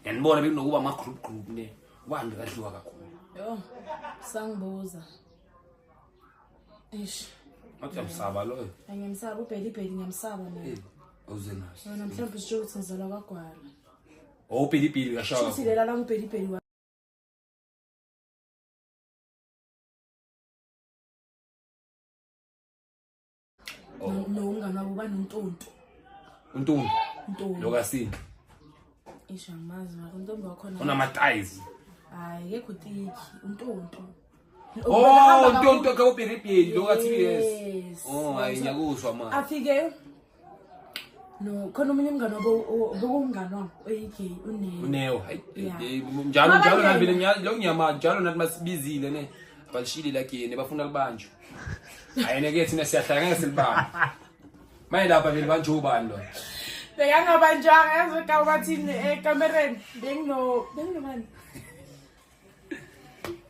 ngiyanibona bekunokuba ama group group ne. Ubani kadliwa kakhulu.
Yo sangibuza. Eish.
Ngathi uyamsaba loyo.
Angiyamsaba uBheli Bheli ngiyamsaba mina.
Awuze naso.
Wena mhlawumbe usho ukuthi ngizalwa kwaGwala.
Oh Bheli Bheli uyashaya.
Shuthi lela lami uBheli Bheli nomngane wabo banontonto.
Untonto.
Untonto.
Lokasini.
Isho angimazi mara untombi wakhona.
Unama-thighs.
Hayi, akekho utiki, untonto.
Oh, untonto ka uBheli Bheli lo ka TBS.
Yes.
Oh, hayi ngiyakuzwa manje.
Afike no khona omunye umngane wabo bekungumngane wami oyigay uNeo.
uNeo, hayi,
Yeah.
njalo njalo
Mabangena.
nami vele lo ngiyamazi njalo nathi masibizile ne. Abalishile la gene bafuna libanjwe. Hayi neke thina siyahlala ngeke silibambe. Maye lapha vele banjwe ubani lo?
Bekangabanjwanga yazi ka bathini ekamereni benginobani?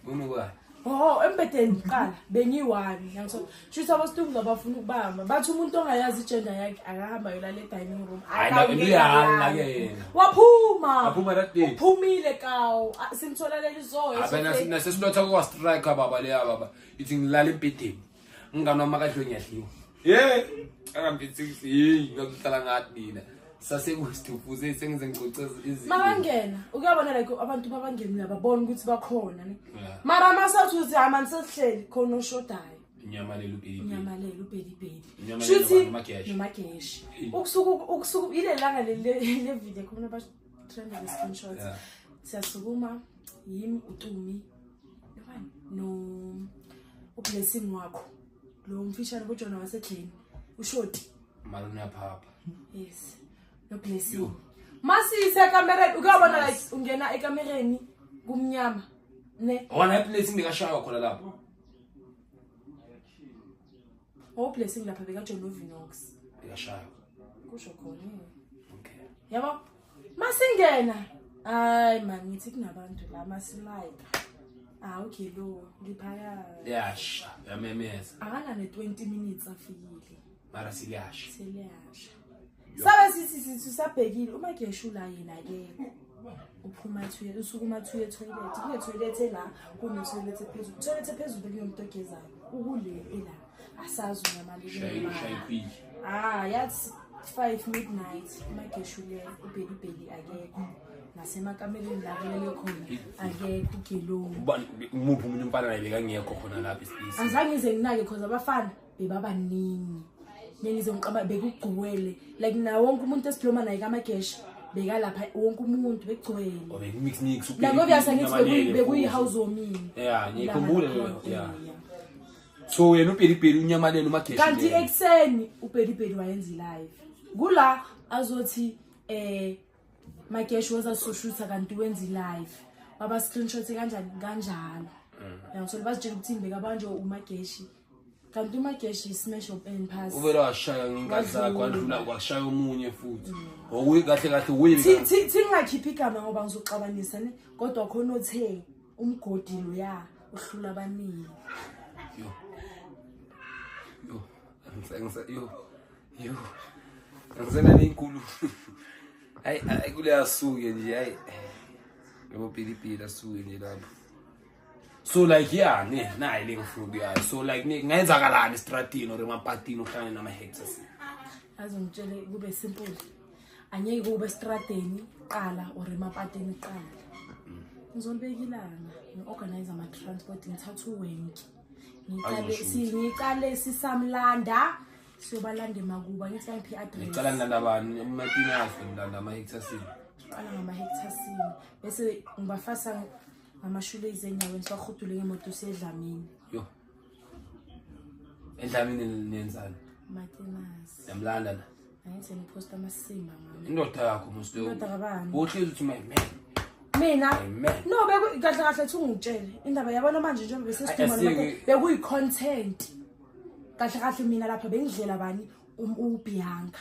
Unobani?
Oh, embedeni kuqala bengiyi-one, yangithola. Shuthi abasitungu abafuna ukubamba, bathi umuntu ongayazi igender yakhe akahamba yolala e-dining room.
Hayi, uyala ke yena.
Waphuma.
Waphuma that day.
Uphumile kawu. Ah, simthola leli zoyo.
Abena nasesilotha kwa striker baba leya baba. Ithi ngilala embhedeni. Umngane wami akadliwe ngiyadliwa. Ye, akambithi hey, ngakuhlala ngathi mina. Sasekustufuze sengize ngicoce izinto.
Makangena, ukuyabona like abantu babangena uyababona ukuthi bakhona ne.
Yeah.
Mara masathi uthi amani sesihleli khona oshodayo.
Inyamalelo ubheli.
Inyamalelo ubhelibheli.
Inyamalelo
Shuthi
noMageshi.
noMageshi. Ukusuka ile langa le video khona ba trend le screenshots.
Yeah.
Siyasukuma yimi uTumi. Nobani? No uBlessing wakho. Lo mfishane kujona wasedleni. Ushoti.
Mara uyaphapha.
Yes. No Blessing.
Yo.
Masise ekamereni ukuyabona like ungena ekamereni kumnyama. Ne?
Wona iblessing bekashaywa khona lapho.
Oh Blessing lapha bekajola uVinox.
Bekashaywa.
Kusho khona.
Okay.
Yabo? Masingena. Hayi man ngithi kunabantu la masilayita. Ah okay lo liphaya.
Liyasha, yamemeza.
Akana ne 20 minutes afikile.
Mara siliyasha.
Seliyasha. Sabe sithi sisabhekile uMageshu la yena ke. Uphuma ethuye usukuma ethuye toilet. Kune toilet la, kune toilet ephezulu. Toilet ephezulu bekunomuntu ogezayo. Ukule ela. Asazi unyamalile.
Shayi quick.
Ah, yathi 5 midnight uMageshu le ubhelibheli akekho. Nasemakameleni la kulele khona akekho uGelo.
Ubani umuphi umuntu umfana naye bekangekho khona lapha ispace.
Azange ngize nginake because abafana bebabaningi. Nengize ngiqaba bekugcwele like na wonke umuntu esiphiloma naye kaMageshi bekalapha wonke umuntu bekugcwele.
Obe mix mix
Like obvious angithi bekuyi house warming.
Yeah, ngikhumbule leyo. Yeah. So yena ubhelibheli unyamalelo uMageshi.
Kanti ekseni ubhelibheli wayenza live. Kula azothi Mageshi wenza soshutha kanti wenza live. Baba screenshot kanjani kanjalo. Yangithola bazitshela ukuthi bekabanjwe uMageshi. Kanti uMageshi smash up and pass.
Uvela washaya ngenkathi zakhe wadlula kwashaya omunye futhi. Okuyi kahle kahle uyi.
Thi ngingakhipha igama ngoba ngizoxabanisa ne kodwa khona othe umgodi lo ya uhlula abaningi.
Yo. Yo, yo. Yo. Ngisena nenkulu. Hayi hayi kule asuke nje hayi. Yabo pilipili asuke nje lapho. So like yeah, ne nayi le ngifuna ukuyazi. So like ne kungenzakalani estratini or emapatini uhlangane nama hectares.
Azongitshele kube simple. Angeke kube estrateni qala or emapatini qala. Ngizolibeka ilanga, ngiorganize ama transport ngithatha uwenki. Ngiqale sisamlanda siyobalanda emakuba ngithi ngiphi address.
Ngicala ngilanda bani ematini ngilanda ama hectares.
Ngiqala ngama hectares bese ngibafasa ngamashule izenyaweni siwahudule ngemoto siyedlamini.
Yo. Edlamini nenzani?
Matenas.
Yamlanda la.
Angithi ngiposta amasimba ngami.
Indoda yakho musi
Indoda kabani?
Uhlezi uthi my man.
Mina?
Amen.
No beku kahle kahle thi ungitshele. Indaba yabona manje njengoba besesiduma bekuyi content. Kahle kahle mina lapha bengidlela bani uBianca.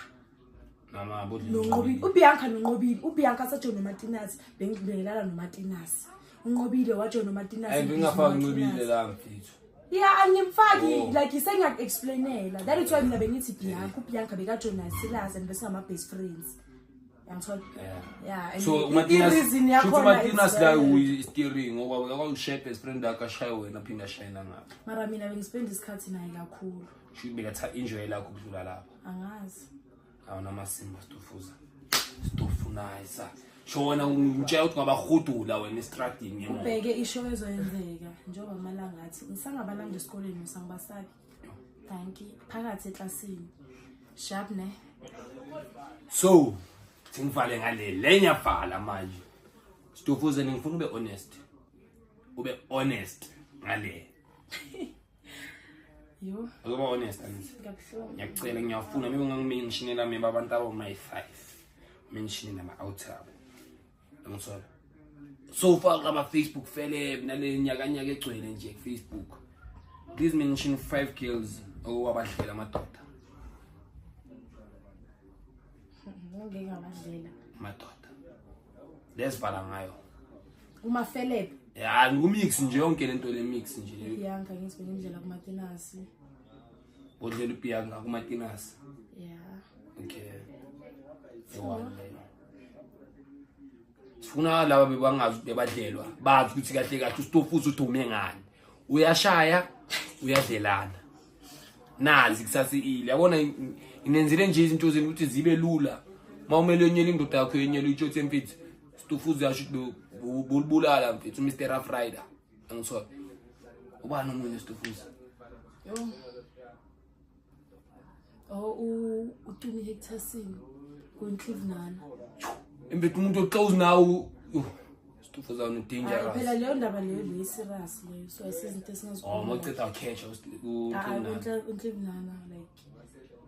Mama bodli.
Nonqobile uBianca nonqobile uBianca sajola noMartinez bengibelala noMartinez. Unqobile wajola noMartinez.
Hayi ngingafaki unqobile la mfethu.
Yeah, angimfaki like sengiyaku-explainela. That is why mina bengithi Bianca, uBianca bekajola Silas and bese ngama best friends. Yangithola. Yeah. And
so Martinez Martinez la uyi-steering ngoba uyakwazi best friend yakhe ashaye wena phinda ashayina ngapha.
Mara mina bengispend isikhathi naye kakhulu.
Shuthi bekatha enjoy lakho kudlula lapha.
Angazi.
Awuna masimba situfuza. Situfunayisa. Shona ngitshela ukuthi ngabahudula wena estradini ngemoto.
Ubheke isho ezoyenzeka njengoba amalanga athi ngisangabalanda esikoleni ngisangibasabi. Thank you. Phakathi eklasini. Sharp ne.
So singivale ngale lenyavala manje. Situfuze ngifuna ube honest. Ube honest ngale.
Yo.
Uzoba honest angithi.
Ngiyabhlungu.
Ngiyacela ngiyafuna mina ungangimentionela mina abantu abo my 5. Mention nama out abo. Ngithola. So far kama Facebook fele nale nyaka nyaka egcwele nje ku Facebook. Please mention 5 girls owabadlela amadoda.
Ngeke ngabadlela.
Amadoda. Lesivala ngayo.
Uma feleb.
Ya, ngumix nje yonke lento le mix nje le.
Bianca ngithi bengimdlela kumatinasi.
Bodlela uBianca kumatinasi.
Yeah.
Okay. Ewan leyo. Sifuna laba bebangazi bebadlelwa bazi ukuthi kahle kahle uStofuza udume ngani. Uyashaya, uyadlelana. Nazi kusasa ile. Yabona inenzile nje izinto zenu ukuthi zibe lula. Mawumele unyele indoda yakho yenyele utsho mfethu. Stufuza yasho ukuthi bulibulala mfethu uMr Rough Rider. Angithola. Ubani omunye Stufuza?
Yo. Oh, uTumi Hectorson kuNhlivnana.
Mfethu umuntu oclose nawo. Stufuza une
Hayi
dangerous.
phela leyo ndaba leyo le serious leyo. So asizinto
Oh,
esingazikhuluma.
mawuceda ucatch
Hayi uNhlivnana like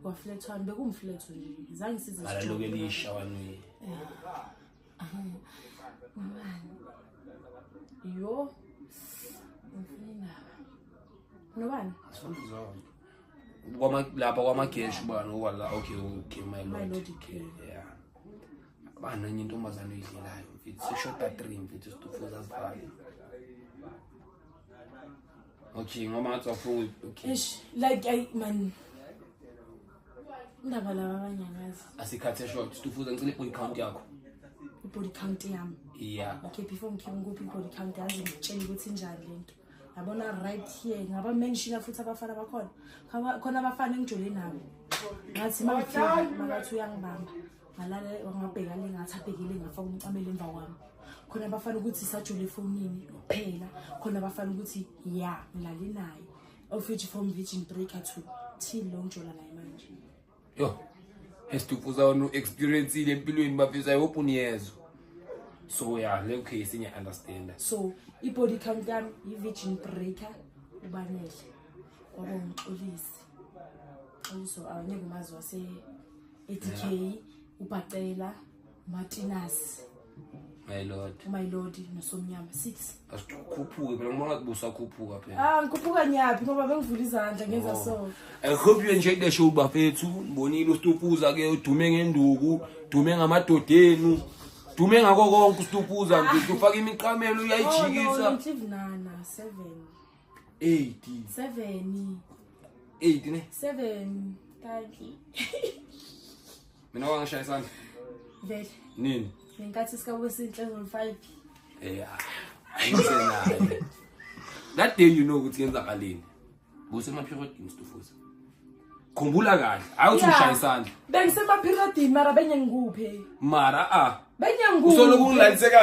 waflethwana bekumfletho nje. Zange size
Alaloke lisha wani.
Ubani? Yo. Ngifuna indaba. Nobani?
Kwama lapha kwamagesh ubani okwala okay okay my
My
lord.
Lord, okay.
Yeah. Bana enye intombazane oyidlelayo mfethu sishoda 3 mfethu Stufuza sivale. Okay, ngoba ngathi awufuni okay.
Ish, like I man. Indaba laba abanyangazi.
Asikhathe short Stufuza ngicela i-body count yakho.
I-body count yami.
Yeah.
Okay, before ngikhiphe ngikuphi i-body count yazi ngitshele ukuthi injani lento. Yabona right here ngaba mention futhi abafana bakhona. Khona abafana engijole nabo. Ngathi mangifika makathi uyangibamba. Ngalala ngabheka le ngathi abhekile ngafaka umcamelo emva kwami. Khona abafana ukuthi sajole efonini kuphela. Khona abafana ukuthi ya ngilale naye. Of which from Virgin Breaker to till lo ngijola naye manje.
Yo. Stufuza wona experience ile empilweni bafisa I hope uniyezwa. So yeah, le case ngiya understand.
So i-body count yami i-virgin breaker ubanele kwaba umxolisi xoliso awunyeke umazi wase-ATK ubhacela umartinus
My lord.
umylord nosomnyama 6.
Asikhuphuke phela ngibona ngathi busakhuphuka phela.
Ah, ngikhuphuka nyaphi ngoba bengivula izandla ngenza so.
I hope you enjoyed the show bafethu. Ngibonile uStufuza ke udume ngenduku, dume ngamadoda enu. Dume ngako konke uStufuza nje ufaka imiqamelo uyayijikisa.
Nhlivnana 7
80
7
80 ne.
7 thank you.
Mina wangishaya isandla.
Vele
Nini?
ngenkathi sikawesinhle level 5.
Yeah. Angisenayo. That day you know ukuthi yenzakaleni. Busema-periodini Stufuza. Khumbula kahle, hayi uthi ushaya isandla.
Bengisemaperiodini mara benye ngikuphe.
Mara ah.
Benye ngikuphe.
Usoloku ungilaliseka